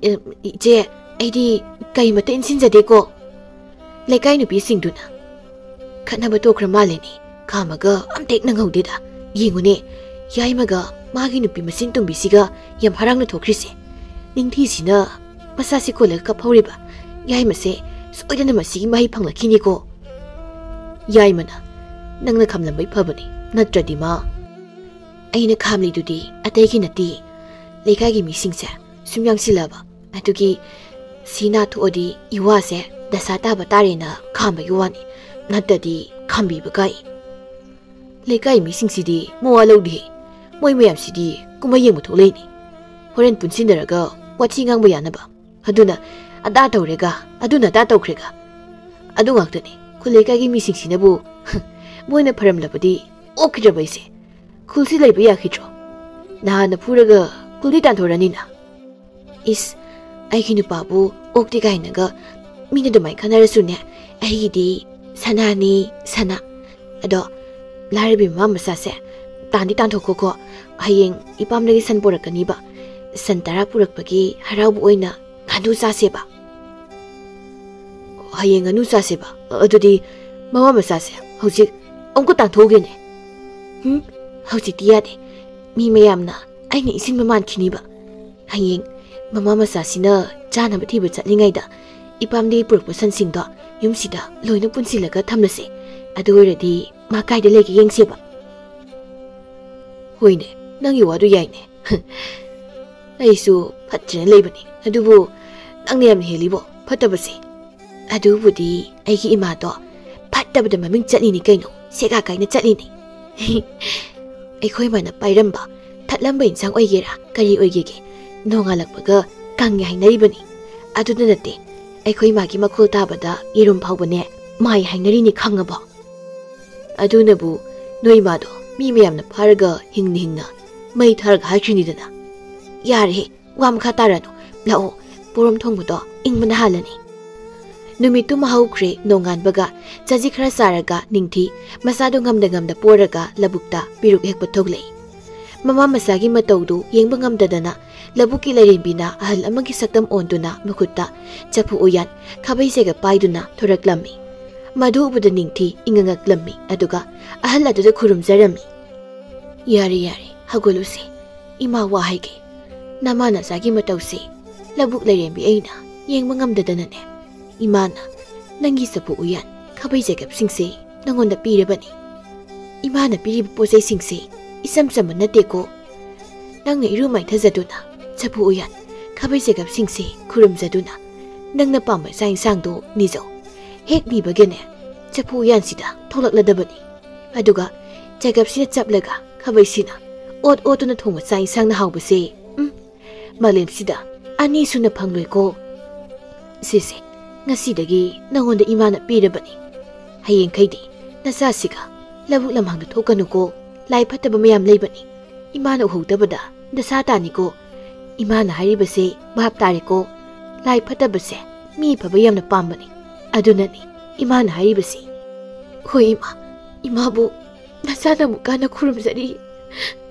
"ꯑꯦ, ꯏꯆꯦ, ꯑꯩꯗꯤ ꯀꯩꯃꯇ ꯏꯟꯁꯤꯟꯖꯗꯦꯀꯣ꯫" ꯂꯩꯀꯥꯏ ꯅꯨꯄꯤꯁꯤꯡꯗꯨꯅ, "ꯈꯠꯅꯕ ꯇꯣꯛꯈ꯭ꯔ ꯃꯥꯜꯂꯦꯅꯦ, ꯈꯥꯝꯃꯒ ꯑꯝꯇ ꯍꯦꯛ ꯅꯪꯍꯧꯗꯦꯗ꯫ ꯌꯦꯡꯉꯨꯅꯦ, ꯌꯥꯏꯃꯒ ꯃꯥꯒꯤ ꯅꯨꯄꯤ ꯃꯆꯤꯟ ꯇꯨꯝꯕꯤꯁꯤꯒ ꯌꯥꯝ ꯍꯔꯥꯎꯅ ꯊꯣꯛꯈ꯭ꯔꯤꯁꯦ꯫ ꯅꯤꯡꯊꯤꯁꯤꯅ ꯃꯁꯥꯁꯤ ꯀꯣꯜꯂꯒ ꯀꯞꯍꯧꯔꯤꯕ꯫ ꯌꯥꯏꯃꯁꯦ ꯁꯣꯏꯗꯅ ꯃꯁꯤꯒꯤ ꯃꯍꯩ ꯐꯪꯂꯛꯈꯤꯅꯤꯀꯣ꯫" ꯌꯥꯏꯃꯅ, "ꯅꯪꯅ ꯈꯥꯝꯂꯝꯕꯩ ꯐꯕꯅꯤ, ꯅꯠꯇ꯭ꯔꯗꯤ ꯃꯥ꯫ ꯑꯩꯅ ꯈꯥꯝꯂꯤꯗꯨꯗꯤ ꯑꯇꯩꯒꯤ ꯅꯠꯇꯦ, ꯂꯩꯀꯥꯏꯒꯤ ꯃꯤꯁꯤꯡꯁꯦ ꯁꯨꯝ ꯌꯥꯡꯁꯤꯜꯂꯕ꯫ ꯑꯗꯨꯒꯤ ꯁꯤ ꯅꯥꯊꯣꯛꯑꯗꯤ ꯏꯋꯥꯁꯦ ꯗꯁꯥ ꯇꯥꯕ ꯇꯥꯔꯦꯅ ꯈꯥꯝꯕꯒꯤ ꯋꯥꯅꯤ, ꯅꯠꯇꯗꯤ ꯈꯥꯝꯕꯤꯕ ꯀꯥꯏ꯫ ꯂꯩꯀꯥꯏ ꯃꯤꯁꯤꯡꯁꯤꯗꯤ ꯃꯋꯥ ꯂꯧꯗꯦ꯫ ꯃꯣꯏ ꯃꯌꯥꯝꯁꯤꯗꯤ ꯀꯨꯝꯍꯩ ꯌꯦꯡꯕ ꯊꯣꯛꯂꯛꯏꯅꯤ꯫ ꯍꯣꯔꯦꯟ ꯄꯨꯟꯁꯤꯟꯅꯔꯒ ꯋꯥꯊꯤ ꯉꯥꯡꯕ ꯌꯥꯅꯕ꯫ ꯑꯗꯨꯅ ꯑꯗꯥ ꯇꯧꯔꯦꯒ, ꯑꯗꯨꯅ ꯑꯗꯥ ꯇꯧꯈ꯭ꯔꯦꯒ꯫ ꯑꯗꯨ ꯉꯥꯛꯇꯅꯤ ꯈꯨꯜ ꯂꯩꯀꯥꯏꯒꯤ ꯃꯤꯁꯤꯡꯁꯤꯅꯕꯨ꯫ ꯃꯣꯏꯅ ꯐꯔꯝꯂꯕꯗꯤ ꯑꯣꯛꯈꯤꯗ꯭ꯔꯕ ꯑꯩꯁꯦ꯫ ꯈꯨꯜꯁꯤ ꯂꯩꯕ ꯌꯥꯈꯤꯗ꯭ꯔꯣ? ꯅꯍꯥꯟꯅ ꯐꯨꯔꯒ ꯈꯨꯜꯗꯤ ꯇꯥꯟꯊꯣꯔꯅꯤꯅ꯫ ꯏꯁ, ꯑꯩꯒꯤ ꯅꯨꯄꯥꯕꯨ ꯑꯣꯛꯇꯦ ꯀꯥꯏꯅꯒ ꯃꯤꯅ ꯑꯗꯨꯃꯥꯏꯅ ꯈꯟꯅꯔꯁꯨꯅꯦ, ꯑꯩꯒꯤꯗꯤ ꯁꯅꯥꯅꯤ, ꯁꯅꯥ꯫ ꯑꯗꯣ ꯂꯥꯏꯔꯕꯤ ꯃꯃꯥ ꯃꯆꯥꯁꯦ, ꯇꯥꯟꯗꯤ ꯇꯥꯟꯊꯣꯛꯈꯣꯀꯣ꯫ ꯍꯌꯦꯡ ꯏꯄꯥꯝꯗꯒꯤ ꯁꯟ ꯄꯨꯔꯛꯀꯅꯤꯕ꯫ ꯁꯟ ꯇꯔꯥ ꯄꯨꯔꯛꯄꯒꯤ ꯍꯔꯥꯎꯕ ꯑꯣꯏꯅ ꯉꯥꯅꯨ ꯆꯥꯁꯦꯕ꯫ ꯍꯌꯦꯡ ꯉꯥꯅꯨ ꯆꯥꯁꯦꯕ꯫ ꯑꯗꯨꯗꯤ ꯃꯃꯥ ꯃꯆꯥꯁꯦ ꯍꯧꯖꯤꯛ ꯑꯃꯨꯛꯀ ꯇꯥꯟꯊꯣꯛꯎꯒꯦꯅꯦ꯫ ꯍꯨꯝ, ꯍꯧꯖꯤꯛꯇꯤ ꯌꯥꯗꯦ꯫ ꯃꯤ ꯃꯌꯥꯝꯅ ꯑꯩꯅ ꯏꯟꯁꯤꯟꯕ ꯃꯥꯟꯈꯤꯅꯤꯕ꯫ ꯍꯌꯦꯡ ꯃꯃꯥ ꯃꯆꯥꯁꯤꯅ ꯆꯥꯅꯕ ꯊꯤꯕ ꯆꯠꯂꯤꯉꯩꯗ ꯏꯄꯥꯝꯗꯒꯤ ꯄꯨꯔꯛꯄ ꯁꯟꯁꯤꯡꯗꯣ ꯌꯨꯝꯁꯤꯗ ꯂꯣꯏꯅ ꯄꯨꯟꯁꯤꯜꯂꯒ ꯊꯝꯂꯁꯦ꯫ ꯑꯗꯨ ꯑꯣꯏꯔꯗꯤ ꯃꯥ ꯀꯥꯏꯗ ꯂꯩꯒꯦ ꯌꯦꯡꯁꯦꯕ꯫ ꯍꯣꯏꯅꯦ, ꯅꯪꯒꯤ ꯋꯥꯗꯨ ꯌꯥꯏꯅꯦ꯫ ꯑꯩꯁꯨ ꯐꯠꯇ꯭ꯔꯦꯅ ꯂꯩꯕꯅꯤ, ꯑꯗꯨꯕꯨ ꯅꯪꯅ ꯌꯥꯝꯅ ꯍꯦꯜꯂꯤꯕꯣ ꯐꯠꯇꯕꯁꯦ꯫ ꯑꯗꯨꯕꯨꯗꯤ ꯑꯩꯒꯤ ꯏꯃꯥꯗꯣ ꯐꯠꯇꯕꯗ ꯃꯃꯤꯡ ꯆꯠꯂꯤꯅꯤ ꯀꯩꯅꯣ, ꯁꯦꯒꯥ ꯀꯥꯏꯅ ꯆꯠꯂꯤꯅꯤ꯫ ꯑꯩꯈꯣꯏ ꯏꯃꯥꯅ ꯄꯥꯏꯔꯝꯕ ꯊꯠꯂꯝꯕ ꯏꯟꯁꯥꯡ ꯑꯣꯏꯒꯦꯔꯥ ꯀꯔꯤ ꯑꯣꯏꯒꯦꯒꯦ, ꯅꯣꯡꯉꯥꯜꯂꯛꯄꯒ ꯀꯪꯉꯦ ꯍꯥꯏꯅꯔꯤꯕꯅꯤ꯫ ꯑꯗꯨꯗ ꯅꯠꯇꯦ, ꯑꯩꯈꯣꯏ ꯏꯃꯥꯒꯤ ꯃꯈꯣꯜ ꯇꯥꯕꯗ ꯌꯦꯔꯨꯝ ꯐꯥꯎꯕꯅꯦ ꯃꯥꯏ ꯍꯥꯏꯅꯔꯤꯅꯤ, ꯈꯪꯉꯕꯣ? ꯑꯗꯨꯅꯕꯨ ꯅꯣꯏ ꯏꯃꯥꯗꯣ ꯃꯤ ꯃꯌꯥꯝꯅ ꯐꯥꯔꯒ ꯍꯤꯡꯅ ꯍꯤꯡꯅ ꯃꯩ ꯊꯥꯔꯒ ꯍꯥꯏꯈ꯭ꯔꯤꯅꯤꯗꯅ꯫ ꯌꯥꯔꯦꯍꯦ, ꯋꯥ ꯃꯈꯥ ꯇꯥꯔꯅꯨ꯫ ꯂꯥꯛꯑꯣ, ꯄꯣꯔꯣꯝ ꯊꯣꯡꯕꯗꯣ ꯏꯪꯕꯅ ꯍꯥꯜꯂꯅꯤ꯫ ꯅꯨꯃꯤꯠꯇꯨ ꯃꯍꯧꯈ꯭ꯔꯦ꯫ ꯅꯣꯡꯉꯥꯟꯕꯒ ꯆꯖꯤꯛ ꯈꯔ ꯆꯥꯔꯒ ꯅꯤꯡꯊꯤ ꯃꯆꯥꯗꯣ ꯉꯝꯗ ꯉꯝꯗ ꯄꯣꯔꯒ ꯂꯧꯕꯨꯛꯇ ꯄꯤꯔꯨꯛ ꯍꯦꯛꯄ ꯊꯣꯛꯂꯛꯏ꯫ ꯃꯃꯥ ꯃꯆꯥꯒꯤ ꯃꯇꯧꯗꯨ ꯌꯦꯡꯕ ꯉꯝꯗꯗꯅ ꯂꯧꯕꯨꯛꯀꯤ ꯂꯥꯏꯔꯦꯝꯕꯤꯅ ꯑꯍꯜ ꯑꯃꯒꯤ ꯁꯛꯇꯝ ꯑꯣꯟꯗꯨꯅ ꯃꯈꯨꯠꯇ ꯆꯐꯨ ꯎꯌꯥꯟ ꯈꯥꯕꯩ ꯆꯦꯒꯞ ꯄꯥꯏꯗꯨꯅ ꯊꯣꯔꯛꯂꯝꯃꯤ꯫ ꯃꯗꯨ ꯎꯕꯗ ꯅꯤꯡꯊꯤ ꯏꯉꯛ ꯉꯛꯂꯝꯃꯤ, ꯑꯗꯨꯒ ꯑꯍꯜ ꯑꯗꯨꯗ ꯈꯨꯔꯨꯝꯖꯔꯝꯃꯤ꯫ "ꯌꯥꯔꯦ, ꯌꯥꯔꯦ, ꯍꯧꯒꯠꯂꯨꯁꯦ꯫ ꯏꯃꯥ ꯋꯥ ꯍꯥꯏꯒꯦ꯫ ꯅꯃꯥ ꯅꯆꯥꯒꯤ ꯃꯇꯧꯁꯦ ꯂꯧꯕꯨꯛ ꯂꯥꯏꯔꯦꯝꯕꯤ ꯑꯩꯅ ꯌꯦꯡꯕ ꯉꯝꯗꯗꯅꯅꯦ꯫ ꯏꯃꯥꯅ ꯅꯪꯒꯤ ꯆꯐꯨ ꯎꯌꯥꯟ ꯈꯥꯕꯩ ꯆꯦꯒꯞꯁꯤꯡꯁꯦ ꯅꯉꯣꯟꯗ ꯄꯤꯔꯕꯅꯤ꯫ ꯏꯃꯥꯅ ꯄꯤꯔꯤꯕ ꯄꯣꯠ ꯆꯩꯁꯤꯡꯁꯦ ꯏꯆꯝ ꯆꯝꯕ ꯅꯠꯇꯦꯀꯣ꯫ ꯅꯪꯅ ꯏꯔꯨ ꯃꯥꯏꯊꯖꯗꯨꯅ, ꯆꯐꯨ ꯎꯌꯥꯟ, ꯈꯥꯕꯩ ꯆꯦꯒꯞꯁꯤꯡꯁꯦ ꯈꯨꯔꯨꯝꯖꯗꯨꯅ, ꯅꯪꯅ ꯄꯥꯝꯕ ꯆꯥꯛ ꯏꯟꯁꯥꯡꯗꯣ ꯅꯤꯖꯧ꯫ ꯍꯦꯛ ꯅꯤꯕꯒꯅꯦ, ꯆꯐꯨ ꯎꯌꯥꯟꯁꯤꯗ ꯊꯣꯛꯂꯛꯂꯗꯕꯅꯤ꯫ ꯑꯗꯨꯒ ꯆꯦꯒꯞꯁꯤꯅ ꯆꯞꯂꯒ ꯈꯥꯕꯩꯁꯤꯅ ꯑꯣꯠ ꯑꯣꯠꯇꯨꯅ ꯊꯣꯡꯕ ꯆꯥꯛ ꯏꯟꯁꯥꯡꯅ ꯍꯥꯎꯕꯁꯦ, ꯎꯝ, ꯃꯥꯂꯦꯝꯁꯤꯗ ꯑꯅꯤ ꯁꯨꯅ ꯐꯪꯂꯣꯏꯀꯣ꯫ ꯁꯤꯁꯦ ꯉꯁꯤꯗꯒꯤ ꯅꯉꯣꯟꯗ ꯏꯃꯥꯅ ꯄꯤꯔꯕꯅꯤ꯫ ꯍꯌꯦꯡꯈꯩꯗꯤ ꯅꯆꯥꯁꯤꯒ ꯂꯧꯕꯨꯛ ꯂꯝꯍꯥꯡꯗ ꯊꯣꯛꯀꯅꯨꯀꯣ꯫ ꯂꯥꯏ ꯐꯠꯇꯕ ꯃꯌꯥꯝ ꯂꯩꯕꯅꯤ꯫ ꯏꯃꯥꯅ ꯎꯍꯧꯗꯕꯗ ꯗꯁꯥ ꯇꯥꯅꯤꯀꯣ꯫ ꯏꯃꯥꯅ ꯍꯥꯏꯔꯤꯕꯁꯦ ꯚꯥꯞ ꯇꯥꯔꯦꯀꯣ꯫ ꯂꯥꯏ ꯐꯠꯇꯕꯁꯦ ꯃꯤ ꯐꯕ ꯌꯥꯝꯅ ꯄꯥꯝꯕꯅꯤ꯫ ꯑꯗꯨꯅꯅꯤ ꯏꯃꯥꯅ ꯍꯥꯏꯔꯤꯕꯁꯤ꯫ ꯍꯣꯏ ꯏꯃꯥ, ꯏꯃꯥꯕꯨ ꯅꯆꯥꯅ ꯑꯃꯨꯛ ꯀꯟꯅ ꯈꯨꯔꯨꯝꯖꯔꯤ꯫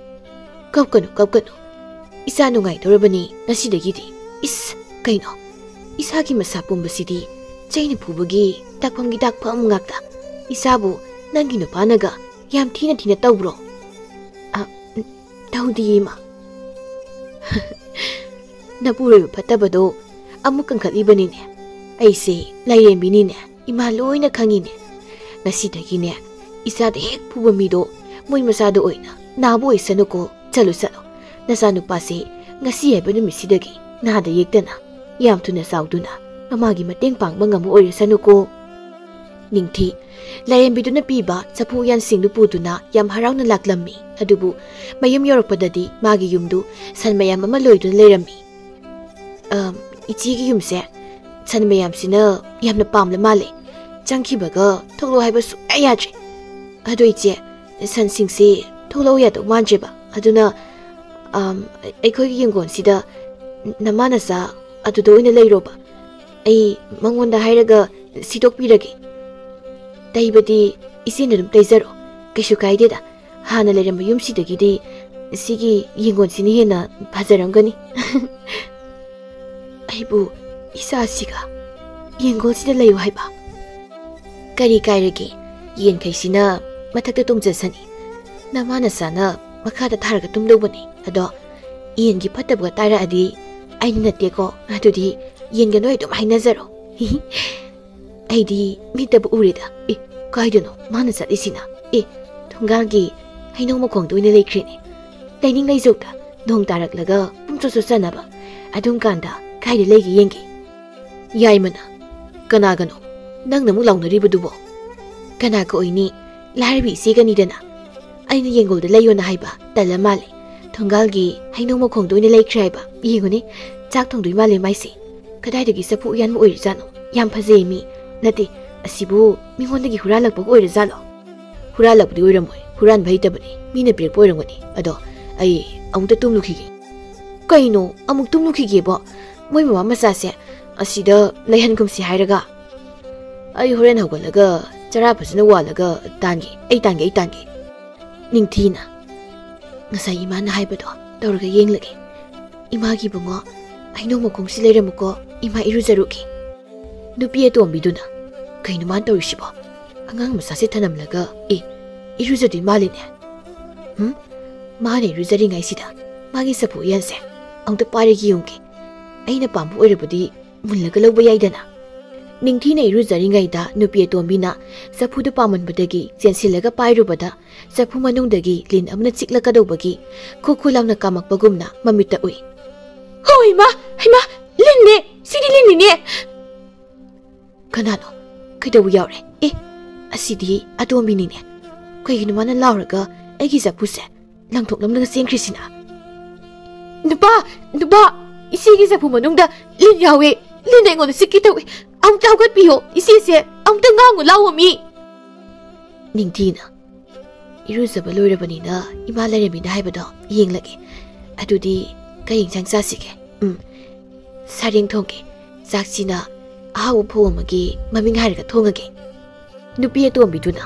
ꯀꯞꯀꯅꯨ, ꯀꯞꯀꯅꯨ꯫ ꯏꯆꯥ ꯅꯨꯡꯉꯥꯏꯗꯧꯔꯕꯅꯤ ꯉꯁꯤꯗꯒꯤꯗꯤ꯫ ꯏꯁ, ꯀꯩꯅꯣ? ꯏꯁꯥꯒꯤ ꯃꯁꯥ ꯄꯨꯝꯕꯁꯤꯗꯤ ꯆꯩꯅ ꯐꯨꯕꯒꯤ ꯇꯥꯛꯐꯝꯒꯤ ꯇꯥꯛꯐꯝ ꯉꯥꯛꯇ꯫ ꯏꯆꯥꯕꯨ ꯅꯪꯒꯤ ꯅꯨꯄꯥꯅꯒ ꯌꯥꯝ ꯊꯤꯅ ꯊꯤꯅ ꯇꯧꯕ꯭ꯔꯣ? ꯑ, ꯇꯧꯗꯤꯌꯦ ꯏꯃꯥ꯫ ꯅꯄꯨꯔꯣꯏꯕ ꯐꯠꯇꯕꯗꯣ ꯑꯃꯨꯛ ꯀꯟꯈꯠꯂꯤꯕꯅꯤꯅꯦ꯫ ꯑꯩꯁꯦ ꯂꯥꯏꯔꯦꯝꯕꯤꯅꯤꯅꯦ꯫ ꯏꯃꯥ ꯂꯣꯏꯅ ꯈꯪꯉꯤꯅꯦ꯫ ꯉꯁꯤꯗꯒꯤꯅꯦ, ꯏꯆꯥꯗ ꯍꯦꯛ ꯐꯨꯕ ꯃꯤꯗꯣ ꯃꯣꯏ ꯃꯆꯥꯗ ꯑꯣꯏꯅ ꯅꯥꯕ ꯑꯣꯏꯁꯅꯨꯀꯣ꯫ ꯆꯠꯂꯨ, ꯆꯠꯂꯨ꯫ ꯅꯆꯥꯅꯨꯄꯥꯁꯦ ꯉꯁꯤ ꯍꯥꯏꯕ ꯅꯨꯃꯤꯠꯁꯤꯗꯒꯤ ꯅꯥꯗ ꯌꯦꯛꯇꯅ ꯌꯥꯝ ꯊꯨꯅ ꯆꯥꯎꯗꯨꯅ ꯃꯃꯥꯒꯤ ꯃꯇꯦꯡ ꯄꯥꯡꯕ ꯉꯝꯕ ꯑꯣꯏꯔꯁꯅꯨꯀꯣ꯫ ꯅꯤꯡꯊꯤ, ꯂꯥꯏꯔꯦꯝꯕꯤꯗꯨꯅ ꯄꯤꯕ ꯆꯐꯨ ꯎꯌꯥꯟꯁꯤꯡꯗꯨ ꯄꯨꯗꯨꯅ ꯌꯥꯝ ꯍꯔꯥꯎꯅ ꯂꯥꯛꯂꯝꯃꯤ꯫ ꯑꯗꯨꯕꯨ ꯃꯌꯨꯝ ꯌꯧꯔꯛꯄꯗꯗꯤ ꯃꯥꯒꯤ ꯌꯨꯝꯗꯨ ꯁꯟ ꯃꯌꯥꯝ ꯑꯃ ꯂꯣꯏꯗꯨꯅ ꯂꯩꯔꯝꯃꯤ꯫ "ꯑꯝ, ꯏꯆꯦꯒꯤ ꯌꯨꯝꯁꯦ ꯁꯟ ꯃꯌꯥꯝꯁꯤꯅ ꯌꯥꯝꯅ ꯄꯥꯝꯂ ꯃꯥꯜꯂꯦ꯫ ꯆꯪꯈꯤꯕꯒ ꯊꯣꯛꯂꯛꯑꯣ ꯍꯥꯏꯕ ꯁꯨꯡꯌꯥ ꯌꯥꯗ꯭ꯔꯦ꯫ ꯑꯗꯣ ꯏꯆꯦ, ꯁꯟꯁꯤꯡꯁꯦ ꯊꯣꯛꯂꯛꯑꯣ ꯌꯥꯗꯧ ꯃꯥꯟꯗ꯭ꯔꯦꯕ꯫ ꯑꯗꯨꯅ, ꯑꯝ, ꯑꯩꯈꯣꯏꯒꯤ ꯌꯦꯡꯒꯣꯟꯁꯤꯗ ꯅꯃꯥ ꯅꯆꯥ ꯑꯗꯨꯗ ꯑꯣꯏꯅ ꯂꯩꯔꯣꯕ꯫ ꯑꯩ ꯃꯉꯣꯟꯗ ꯍꯥꯏꯔꯒ ꯁꯤꯗꯣꯛꯄꯤꯔꯒꯦ꯫ ꯇꯩꯕꯗꯤ ꯏꯆꯦꯅ ꯑꯗꯨꯝ ꯇꯩꯖꯔꯣ, ꯀꯩꯁꯨ ꯀꯥꯏꯗꯦꯗ꯫ ꯍꯥꯟꯅ ꯂꯩꯔꯝꯕ ꯌꯨꯝꯁꯤꯗꯒꯤꯗꯤ ꯁꯤꯒꯤ ꯌꯦꯡꯒꯣꯟꯁꯤꯅ ꯍꯦꯟꯅ ꯐꯖꯔꯝꯒꯅꯤ꯫" ꯑꯩꯕꯨ ꯏꯆꯥꯁꯤꯒ ꯌꯦꯡꯒꯣꯟꯁꯤꯗ ꯂꯩꯌꯨ ꯍꯥꯏꯕ? ꯀꯔꯤ ꯀꯥꯏꯔꯒꯦ? ꯌꯦꯟꯈꯩꯁꯤꯅ ꯃꯊꯛꯇ ꯇꯣꯡꯖꯁꯅꯤ꯫ ꯅꯃꯥ ꯅꯆꯥꯅ ꯃꯈꯥꯗ ꯊꯥꯔꯒ ꯇꯨꯝꯗꯧꯕꯅꯤ꯫ ꯑꯗꯣ ꯌꯦꯟꯒꯤ ꯐꯠꯇꯕꯒ ꯇꯥꯔꯛꯑꯗꯤ ꯑꯩꯅ ꯅꯠꯇꯦꯀꯣ꯫ ꯑꯗꯨꯗꯤ ꯌꯦꯟꯒ ꯅꯣꯏ ꯑꯗꯨꯝ ꯍꯥꯏꯅꯖꯔꯣ꯫ ꯑꯩꯗꯤ ꯃꯤꯠꯇꯕꯨ ꯎꯔꯦꯗ꯫ ꯑꯦ, ꯀꯥꯏꯗꯅꯣ ꯃꯥꯅ ꯆꯠꯂꯤꯁꯤꯅ? ꯑꯦ, ꯊꯣꯡꯒꯥꯜꯒꯤ ꯍꯩꯅꯧ ꯃꯈꯣꯡꯗ ꯑꯣꯏꯅ ꯂꯩꯈ꯭ꯔꯦꯅꯦ꯫ ꯂꯩꯅꯤꯡ ꯂꯩꯖꯧꯗ, ꯅꯣꯡ ꯇꯥꯔꯛꯂꯒ ꯄꯨꯝꯆꯣꯠ ꯆꯣꯠꯆꯅꯕ꯫ ꯑꯗꯨꯝ ꯀꯥꯟꯗ ꯀꯥꯏꯗ ꯂꯩꯒꯦ ꯌꯦꯡꯒꯦ꯫ ꯌꯥꯏꯃꯅ, "ꯀꯅꯥꯒꯅꯣ ꯅꯪꯅ ꯑꯃꯨꯛ ꯂꯥꯎꯅꯔꯤꯕꯗꯨꯕꯣ?" "ꯀꯅꯥꯒ ꯑꯣꯏꯅꯤ? ꯂꯥꯏꯔꯕꯤ ꯏꯆꯦꯒꯅꯤꯗꯅ꯫ ꯑꯩꯅ ꯌꯦꯡꯒꯣꯜꯗ ꯂꯩꯌꯣꯅ ꯍꯥꯏꯕ, ꯇꯜꯂ ꯃꯥꯜꯂꯦ꯫ ꯊꯣꯡꯒꯥꯜꯒꯤ ꯍꯩꯅꯧ ꯃꯈꯣꯡꯗ ꯑꯣꯏꯅ ꯂꯩꯈ꯭ꯔꯦ ꯍꯥꯏꯕ꯫ ꯌꯦꯡꯉꯨꯅꯦ, ꯆꯥꯛ ꯊꯣꯡꯗꯣꯏ ꯃꯥꯜꯂꯦ ꯃꯥꯏꯁꯦ꯫ ꯀꯗꯥꯏꯗꯒꯤ ꯆꯐꯨ ꯎꯌꯥꯟꯕ ꯑꯣꯏꯔꯤꯖꯥꯠꯅꯣ? ꯌꯥꯝ ꯐꯖꯩ ꯃꯤ꯫ ꯅꯠꯇꯦ, ꯑꯁꯤꯕꯨ ꯃꯤꯉꯣꯟꯗꯒꯤ ꯍꯨꯔꯥꯜꯂꯛꯄꯒ ꯑꯣꯏꯔꯖꯥꯠꯂꯣ?" "ꯍꯨꯔꯥꯜꯂꯛꯄꯗꯤ ꯑꯣꯏꯔꯝꯃꯣꯏ, ꯍꯨꯔꯥꯟꯕ ꯍꯩꯇꯕꯅꯤ, ꯃꯤꯅ ꯄꯤꯔꯛꯄ ꯑꯣꯏꯔꯝꯒꯅꯤ꯫ ꯑꯗꯣ ꯑꯩ ꯑꯃꯨꯛꯇ ꯇꯨꯝꯂꯨꯈꯤꯒꯦ꯫" "ꯀꯩꯅꯣ ꯑꯃꯨꯛ ꯇꯨꯝꯂꯨꯈꯤꯒꯦꯕꯣ? ꯃꯣꯏ ꯃꯃꯥ ꯃꯆꯥꯁꯦ ꯑꯁꯤꯗ ꯂꯩꯍꯟꯒꯨꯝꯁꯤ ꯍꯥꯏꯔꯒ?" "ꯑꯩ ꯍꯣꯔꯦꯟ ꯍꯧꯒꯠꯂꯒ ꯆꯔꯥ ꯐꯖꯅ ꯋꯥꯜꯂꯒ ꯇꯥꯟꯒꯦ, ꯑꯩ ꯇꯥꯟꯒꯦ, ꯑꯩ ꯇꯥꯟꯒꯦ꯫" ꯅꯤꯡꯊꯤꯅ, "ꯉꯁꯥꯏ ꯏꯃꯥꯅ ꯍꯥꯏꯕꯗꯣ ꯇꯧꯔꯒ ꯌꯦꯡꯂꯒꯦ꯫ ꯏꯃꯥꯒꯤ ꯏꯕꯨꯡꯉꯣ, ꯍꯩꯅꯧ ꯃꯈꯣꯡꯁꯤ ꯂꯩꯔꯝꯃꯨꯀꯣ, ꯏꯃꯥ ꯏꯔꯨꯖꯔꯨꯒꯦ꯫" ꯅꯨꯄꯤ ꯑꯇꯣꯝꯕꯤꯗꯨꯅ, "ꯀꯩꯅꯣ ꯃꯥꯅ ꯇꯧꯔꯤꯁꯤꯕꯣ? ꯑꯉꯥꯡ ꯃꯆꯥꯁꯦ ꯊꯅꯝꯂꯒ, ꯑꯦ, ꯏꯔꯨꯖꯗꯣꯏ ꯃꯥꯜꯂꯤꯅꯦ꯫ ꯍꯨꯝ? ꯃꯥꯅ ꯏꯔꯨꯖꯔꯤꯉꯩꯁꯤꯗ ꯃꯥꯒꯤ ꯆꯐꯨ ꯎꯌꯥꯟꯁꯦ ꯑꯃꯨꯛꯇ ꯄꯥꯏꯔꯒ ꯌꯦꯡꯒꯦ꯫ ꯑꯩꯅ ꯄꯥꯝꯕ ꯑꯣꯏꯔꯕꯗꯤ ꯃꯨꯜꯂꯒ ꯂꯧꯕ ꯌꯥꯏꯗꯅ꯫" ꯅꯤꯡꯊꯤꯅ ꯏꯔꯨꯖꯔꯤꯉꯩꯗ ꯅꯨꯄꯤ ꯑꯇꯣꯝꯕꯤꯅ ꯆꯐꯨꯗꯨ ꯄꯥꯝꯃꯟꯕꯗꯒꯤ ꯆꯦꯟꯁꯤꯜꯂꯒ ꯄꯥꯏꯔꯨꯕꯗ, ꯆꯐꯨ ꯃꯅꯨꯡꯗꯒꯤ ꯂꯤꯟ ꯑꯃꯅ ꯆꯤꯛꯂꯛꯀꯗꯧꯕꯒꯤ ꯈꯨ ꯈꯨ ꯂꯥꯎꯅ ꯀꯥꯝꯃꯛꯄꯒꯨꯝꯅ ꯃꯃꯤꯠꯇ ꯎꯏ꯫ "ꯍꯣ ꯏꯃꯥ, ꯏꯃꯥ, ꯂꯤꯟꯅꯦ! ꯁꯤꯗꯤ ꯂꯤꯟꯅꯤꯅꯦ!" "ꯀꯅꯥꯅꯣ? ꯀꯩꯗꯧꯕ ꯌꯥꯎꯔꯦ? ꯑꯦ, ꯑꯁꯤꯗꯤ ꯑꯇꯣꯝꯕꯤꯅꯤꯅꯦ꯫ ꯀꯩꯒꯤꯅꯣ ꯃꯥꯅ ꯂꯥꯎꯔꯒ ꯑꯩꯒꯤ ꯆꯐꯨꯁꯦ ꯂꯪꯊꯣꯛꯂꯝꯂꯒ ꯆꯦꯟꯈ꯭ꯔꯤꯁꯤꯅ?" "ꯅꯨꯄꯥ, ꯅꯨꯄꯥ, ꯏꯆꯦꯒꯤ ꯆꯐꯨ ꯃꯅꯨꯡꯗ ꯂꯤꯟ ꯌꯥꯎꯋꯦ꯫ ꯂꯤꯟ ꯑꯩꯉꯣꯟꯗ ꯆꯤꯛꯀꯦ ꯇꯧꯋꯦ꯫ ꯑꯃꯨꯛꯇ ꯍꯧꯒꯠꯄꯤꯌꯣ꯫ ꯏꯆꯦꯁꯦ ꯑꯃꯨꯛꯇ ꯉꯥꯡꯉꯨ ꯂꯥꯎꯑꯣ ꯃꯤ꯫" ꯅꯤꯡꯊꯤꯅ, "ꯏꯔꯨꯖꯕ ꯂꯣꯏꯔꯕꯅꯤꯅ ꯏꯃꯥ ꯂꯩꯔꯝꯃꯤꯅ ꯍꯥꯏꯕꯗꯣ ꯌꯦꯡꯂꯒꯦ꯫ ꯑꯗꯨꯗꯤ ꯀꯩ ꯏꯟꯁꯥꯡ ꯆꯥꯁꯤꯒꯦ?" "ꯎꯝ, ꯁꯔꯦꯡ ꯊꯣꯡꯒꯦ꯫ ꯆꯥꯛꯁꯤꯅ ꯑꯍꯥꯎꯕ ꯐꯧ ꯑꯃꯒꯤ ꯃꯃꯤꯡ ꯍꯥꯏꯔꯒ ꯊꯣꯡꯉꯒꯦ꯫" ꯅꯨꯄꯤ ꯑꯇꯣꯝꯕꯤꯗꯨꯅ,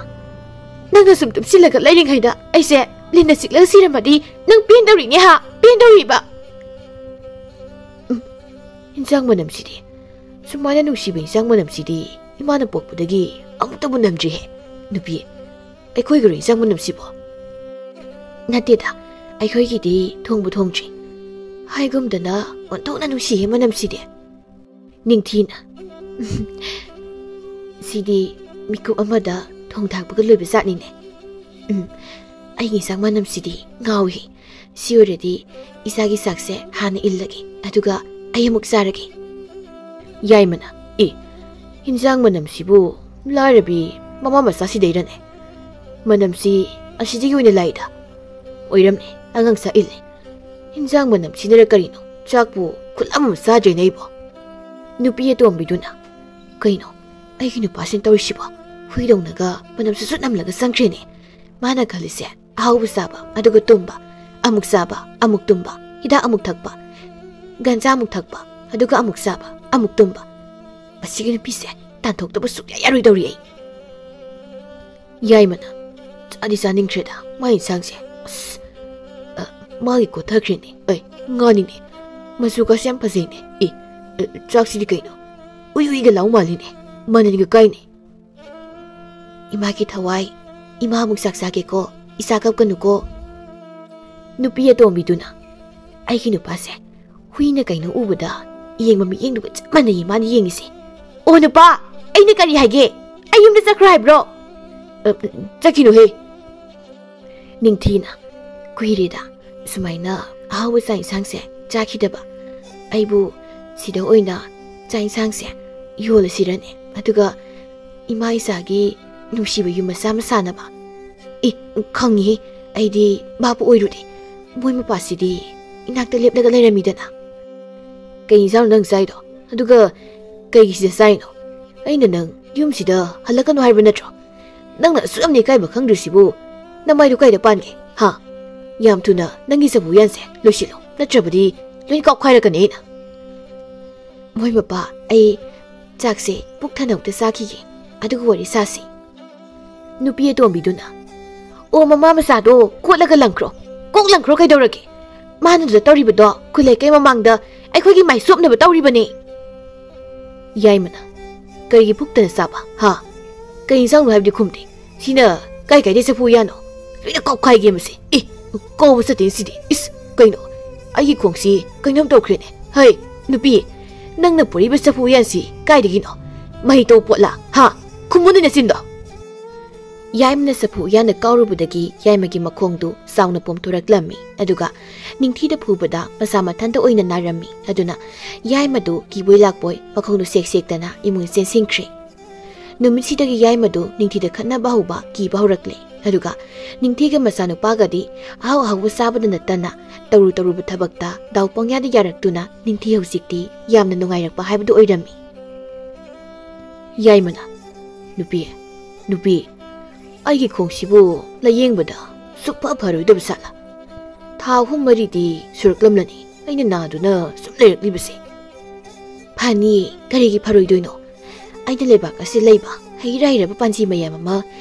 "ꯅꯪꯅ ꯁꯨꯝ ꯇꯨꯝꯁꯤꯜꯂꯒ ꯂꯩꯔꯤꯉꯩꯗ ꯑꯩꯁꯦ ꯂꯤꯟꯅ ꯆꯤꯛꯂꯒ ꯁꯤꯔꯝꯃꯗꯤ ꯅꯪ ꯄꯦꯟꯗꯧꯔꯤꯅꯦ ꯍꯥ? ꯄꯦꯟꯗꯧꯔꯤꯕ?" "ꯎꯝ, ꯏꯟꯁꯥꯡ ꯃꯅꯝꯁꯤꯗꯤ, ꯁꯨꯃꯥꯏꯅ ꯅꯨꯡꯁꯤꯕ ꯏꯟꯁꯥꯡ ꯃꯅꯝꯁꯤꯗꯤ ꯏꯃꯥꯅ ꯄꯣꯛꯄꯗꯒꯤ ꯑꯃꯨꯛꯇꯕꯨ ꯅꯝꯗ꯭ꯔꯤꯍꯦ꯫ ꯅꯨꯄꯤ, ꯑꯩꯈꯣꯏꯒꯤꯔꯣ ꯏꯟꯁꯥꯡ ꯃꯅꯝꯁꯤꯕꯣ?" "ꯅꯠꯇꯦꯗ, ꯑꯩꯈꯣꯏꯒꯤꯗꯤ ꯊꯣꯡꯕꯨ ꯊꯣꯡꯗ꯭ꯔꯤ꯫ ꯍꯥꯏꯒꯨꯝꯗꯅ ꯑꯣꯟꯊꯣꯛꯅ ꯅꯨꯡꯁꯤꯍꯦ ꯃꯅꯝꯁꯤꯗꯤ꯫" ꯅꯤꯡꯊꯤꯅ, "ꯁꯤꯗꯤ ꯃꯤꯀꯨꯞ ꯑꯃꯗ ꯊꯣꯡ ꯊꯥꯛꯄꯒ ꯂꯣꯏꯕ ꯖꯥꯠꯅꯤꯅꯦ꯫ ꯎꯝ, ꯑꯩꯒꯤ ꯏꯟꯁꯥꯡ ꯃꯅꯝꯁꯤꯗꯤ ꯉꯥꯎꯏ꯫ ꯁꯤ ꯑꯣꯏꯔꯗꯤ ꯏꯆꯥꯒꯤ ꯆꯥꯛꯁꯦ ꯍꯥꯟꯅ ꯏꯜꯂꯒꯦ, ꯑꯗꯨꯒ ꯑꯩ ꯑꯃꯨꯛ ꯆꯥꯔꯒꯦ꯫ ꯌꯥꯏꯃꯅ, "ꯑꯦ, ꯍꯤꯟꯖꯥꯡ ꯃꯅꯝꯁꯤꯕꯨ ꯂꯥꯏꯔꯕꯤ ꯃꯃꯥ ꯃꯆꯥ ꯁꯤꯗꯩꯔꯅꯦ? ꯃꯅꯝꯁꯤ ꯑꯁꯤꯗꯒꯤ ꯑꯣꯏꯅ ꯂꯥꯛꯏꯗ꯫ ꯑꯣꯏꯔꯝꯅꯦ, ꯑꯉꯥꯡ ꯆꯥꯛ ꯏꯜꯂꯦ꯫ ꯍꯤꯟꯖꯥꯡ ꯃꯅꯝꯁꯤꯅꯔ ꯀꯔꯤꯅꯣ? ꯆꯥꯛꯄꯨ ꯈꯨꯠ ꯑꯃꯃꯨꯛ ꯆꯥꯗ꯭ꯔꯦꯅꯦ ꯑꯩꯕꯣ"꯫ ꯅꯨꯄꯤ ꯑꯇꯣꯝꯕꯤꯗꯨꯅ, "ꯀꯩꯅꯣ ꯑꯩꯒꯤ ꯅꯨꯄꯥꯁꯤꯅ ꯇꯧꯔꯤꯁꯤꯕꯣ? ꯍꯨꯏꯗꯧꯅꯒ ꯃꯅꯝꯁꯨ ꯁꯨꯠ ꯅꯝꯂꯒ ꯆꯪꯈ꯭ꯔꯦꯅꯦ꯫ ꯃꯥꯅ ꯈꯜꯂꯤꯁꯦ ꯑꯍꯥꯎꯕ ꯆꯥꯕ, ꯑꯗꯨꯒ ꯇꯨꯝꯕ, ꯑꯃꯨꯛ ꯆꯥꯕ, ꯑꯃꯨꯛ ꯇꯨꯝꯕ, ꯍꯤꯗꯥꯛ ꯑꯃꯨꯛ ꯊꯛꯄ, ꯒꯟꯖꯥ ꯑꯃꯨꯛ ꯊꯛꯄ, ꯑꯗꯨꯒ ꯑꯃꯨꯛ ꯆꯥꯕ, ꯑꯃꯨꯛ ꯇꯨꯝꯕ꯫ ꯃꯁꯤꯒꯤ ꯅꯨꯄꯤꯁꯦ ꯇꯥꯟꯊꯣꯛꯇꯕ ꯁꯨꯛꯌꯥ ꯌꯥꯔꯣꯏꯗꯧꯔꯤ ꯑꯩ"꯫ ꯌꯥꯏꯃꯅ, "ꯆꯥꯗꯤ ꯆꯥꯅꯤꯡꯈ꯭ꯔꯦꯗ ꯃꯥ ꯏꯟꯁꯥꯡꯁꯦ꯫ ꯑꯁ, ꯑ, ꯃꯥꯒꯤ ꯀꯣꯊꯈ꯭ꯔꯦꯅꯦ꯫ ꯑꯩ, ꯉꯥꯅꯤꯅꯦ꯫ ꯃꯆꯨꯒꯁꯦ ꯌꯥꯝ ꯐꯖꯩꯅꯦ꯫ ꯑꯦ, ꯑ, ꯆꯥꯛꯁꯤꯗꯤ ꯀꯩꯅꯣ? ꯎꯏ ꯎꯏꯒ ꯂꯥꯎ ꯃꯥꯜꯂꯤꯅꯦ꯫ ꯃꯅꯤꯟꯒ ꯀꯥꯏꯅꯦ꯫ ꯏꯃꯥꯒꯤ ꯊꯋꯥꯏ, ꯏꯃꯥ ꯑꯃꯨꯛ ꯆꯥꯛ ꯆꯥꯒꯦꯀꯣ, ꯏꯆꯥ ꯀꯞꯀꯅꯨꯀꯣ"꯫ ꯅꯨꯄꯤ ꯑꯇꯣꯝꯕꯤꯗꯨꯅ, "ꯑꯩꯒꯤ ꯅꯨꯄꯥꯁꯦ ꯍꯨꯏꯅ ꯀꯩꯅꯣ ꯎꯕꯗ ꯌꯦꯡꯕ ꯃꯤꯠꯌꯦꯡꯗꯨꯒ ꯆꯞ ꯃꯥꯟꯅꯩꯌꯦ ꯃꯥꯅ ꯌꯦꯡꯉꯤꯁꯦ꯫ ꯑꯣ ꯅꯨꯄꯥ, ꯑꯩꯅ ꯀꯔꯤ ꯍꯥꯏꯒꯦ? ꯑꯩ ꯌꯨꯝꯗ ꯆꯠꯈ꯭ꯔꯣ ꯍꯥꯏꯕ꯭ꯔꯣ?" "ꯑ, ꯆꯠꯈꯤꯅꯨꯍꯦ"꯫ ꯅꯤꯡꯊꯤꯅ, "ꯀꯨꯏꯔꯦꯗ ꯁꯨꯃꯥꯏꯅ ꯑꯍꯥꯎꯕ ꯆꯥꯛ ꯏꯟꯁꯥꯡꯁꯦ ꯆꯥꯈꯤꯗꯕ꯫ ꯑꯩꯕꯨ ꯁꯤꯗ ꯑꯣꯏꯅ ꯆꯥꯛ ꯏꯟꯁꯥꯡꯁꯦ ꯌꯣꯜꯂꯁꯤꯔꯅꯦ? ꯑꯗꯨꯒ ꯏꯃꯥ ꯏꯆꯥꯒꯤ ꯅꯨꯡꯁꯤꯕ ꯌꯨꯝ ꯃꯆꯥ ꯑꯃ ꯁꯥꯅꯕ"꯫ "ꯑꯦ, ꯈꯪꯉꯤꯍꯦ, ꯑꯩꯗꯤ ꯚꯥꯞ ꯑꯣꯏꯔꯨꯗꯦ꯫ ꯃꯣꯏ ꯃꯄꯥꯁꯤꯗꯤ ꯏꯅꯥꯛꯇ ꯂꯦꯞꯂꯒ ꯂꯩꯔꯝꯃꯤꯗꯅ"꯫ "ꯀꯩ ꯏꯟꯁꯥꯡꯅꯣ ꯅꯪ ꯆꯥꯏꯗꯣ? ꯑꯗꯨꯒ ꯀꯩꯒꯤ ꯁꯤꯗ ꯆꯥꯏꯅꯣ? ꯑꯩꯅ ꯅꯪ ꯌꯨꯝꯁꯤꯗ ꯍꯜꯂꯛꯀꯅꯨ ꯍꯥꯏꯕ ꯅꯠꯇ꯭ꯔꯣ? ꯅꯪꯅ ꯑꯁꯨꯛ ꯌꯥꯝꯅ ꯏꯀꯥꯏꯕ ꯈꯪꯗ꯭ꯔꯤꯁꯤꯕꯨ ꯅꯃꯥꯏꯗꯨ ꯀꯥꯏꯗ ꯄꯥꯟꯒꯦ, ꯍꯥ? ꯌꯥꯝ ꯊꯨꯅ ꯅꯪꯒꯤ ꯆꯐꯨ ꯎꯌꯥꯟꯁꯦ ꯂꯣꯏꯁꯤꯜꯂꯣ, ꯅꯠꯇ꯭ꯔꯕꯗꯤ ꯂꯣꯏ ꯀꯥꯎꯈꯥꯏꯔꯛꯀꯅꯤ ꯑꯩꯅ"꯫ "ꯃꯣꯏ ꯃꯄꯥ, ꯑꯩ ꯆꯥꯛꯁꯦ ꯄꯨꯛ ꯊꯟꯅ ꯑꯃꯨꯛꯇ ꯆꯥꯈꯤꯒꯦ, ꯑꯗꯨꯒ ꯋꯥꯔꯤ ꯁꯥꯁꯤ"꯫ ꯅꯨꯄꯤ ꯑꯇꯣꯝꯕꯤꯗꯨꯅ, "ꯑꯣ, ꯃꯃꯥ ꯃꯆꯥꯗꯣ ꯀꯣꯠꯂꯒ ꯂꯪꯈ꯭ꯔꯣ, ꯀꯣꯛ ꯂꯪꯈ꯭ꯔꯣ, ꯀꯩꯗꯧꯔꯒꯦ? ꯃꯥꯅ ꯑꯗꯨꯗ ꯇꯧꯔꯤꯕꯗꯣ ꯈꯨꯜ ꯂꯩꯀꯥꯏ ꯃꯃꯥꯡꯗ ꯑꯩꯈꯣꯏꯒꯤ ꯃꯥꯏ ꯆꯣꯞꯅꯕ ꯇꯧꯔꯤꯕꯅꯦ"꯫ ꯌꯥꯏꯃꯅ, "ꯀꯩꯒꯤ ꯄꯨꯛꯇꯅ ꯆꯥꯕ, ꯍꯥ? ꯀꯩ ꯏꯟꯁꯥꯡꯅꯣ ꯍꯥꯏꯕꯗꯤ ꯈꯨꯝꯗꯦ꯫ ꯁꯤꯅ ꯀꯥꯏ ꯀꯥꯏꯗꯩ ꯆꯐꯨ ꯎꯌꯥꯟꯅꯣ? ꯂꯣꯏꯅ ꯀꯥꯎꯈꯥꯏꯒꯦ ꯃꯁꯤ꯫ ꯑꯦ, ꯀꯧꯕ ꯆꯠꯇꯦ ꯁꯤꯗꯤ꯫ ꯏꯁ, ꯀꯩꯅꯣ? ꯑꯩꯒꯤ ꯈꯣꯡꯁꯤ ꯀꯩꯅꯣꯝ ꯇꯧꯈ꯭ꯔꯦꯅꯦ꯫ ꯍꯩ, ꯅꯨꯄꯤ, ꯅꯪꯅ ꯄꯨꯔꯛꯏꯕ ꯆꯐꯨ ꯎꯌꯥꯟꯁꯤ ꯀꯥꯏꯗꯒꯤꯅꯣ? ꯃꯍꯩ ꯇꯧ ꯄꯣꯠꯂꯥ, ꯍꯥ? ꯈꯨꯝꯃꯨꯅꯦ ꯅꯆꯤꯟꯗꯣ"꯫ ꯌꯥꯏꯃꯅ ꯆꯐꯨ ꯎꯌꯥꯟꯗ ꯀꯥꯎꯔꯨꯕꯗꯒꯤ ꯌꯥꯏꯃꯒꯤ ꯃꯈꯣꯡꯗꯨ ꯆꯥꯎꯅ ꯄꯣꯝꯊꯣꯔꯛꯂꯝꯃꯤ꯫ ꯑꯗꯨꯒ ꯅꯤꯡꯊꯤꯗ ꯐꯨꯕꯗ ꯃꯁꯥ ꯃꯊꯟꯇ ꯑꯣꯏꯅ ꯅꯥꯔꯝꯃꯤ꯫ ꯑꯗꯨꯅ ꯌꯥꯏꯃꯗꯨ ꯀꯤꯕꯣꯏ ꯂꯥꯛꯄꯣꯏ ꯃꯈꯣꯡꯗꯨ ꯁꯦꯛ ꯁꯦꯛꯇꯅ ꯏꯃꯨꯡ ꯆꯦꯟꯁꯤꯟꯈ꯭ꯔꯦ꯫ ꯅꯨꯃꯤꯠꯁꯤꯗꯒꯤ ꯌꯥꯏꯃꯗꯨ ꯅꯤꯡꯊꯤꯗ ꯈꯠꯅꯕ ꯍꯧꯕ ꯀꯤꯕ ꯍꯧꯔꯛꯂꯦ꯫ ꯑꯗꯨꯒ ꯅꯤꯡꯊꯤꯒ ꯃꯆꯥꯅꯨꯄꯥꯒꯗꯤ ꯑꯍꯥꯎ ꯑꯍꯥꯎꯕ ꯆꯥꯕꯗ ꯅꯠꯇꯅ ꯇꯧꯔꯨ ꯇꯧꯔꯨꯕ ꯊꯕꯛꯇ ꯗꯥꯎ ꯄꯪꯌꯥꯗ ꯌꯥꯔꯛꯇꯨꯅ ꯅꯤꯡꯊꯤ ꯍꯧꯖꯤꯛꯇꯤ ꯌꯥꯝꯅ ꯅꯨꯡꯉꯥꯏꯔꯛꯄ ꯍꯥꯏꯕꯗꯨ ꯑꯣꯏꯔꯝꯃꯤ꯫ ꯌꯥꯏꯃꯅ, "ꯅꯨꯄꯤ, ꯅꯨꯄꯤ, ꯑꯩꯒꯤ ꯈꯣꯡꯁꯤꯕꯨ ꯂꯥꯌꯦꯡꯕꯗ ꯁꯨꯛꯐ ꯐꯔꯣꯏꯗꯕ ꯁꯥꯠꯂ? ꯊꯥ ꯑꯍꯨꯝ ꯃꯔꯤꯗꯤ ꯁꯨꯔꯛꯂꯝꯂꯅꯤ ꯑꯩꯅ ꯅꯥꯗꯨꯅ ꯁꯨꯝ ꯂꯩꯔꯛꯂꯤꯕꯁꯦ꯫ ꯐꯅꯤ, ꯀꯔꯤꯒꯤ ꯐꯔꯣꯏꯗꯣꯏꯅꯣ? ꯑꯩꯅ ꯂꯩꯕꯥꯛ ꯑꯁꯤ ꯂꯩꯕ ꯍꯩꯔꯥ ꯍꯩꯔꯕ ꯄꯥꯟꯖꯤ ꯃꯌꯥꯝ ꯑꯃ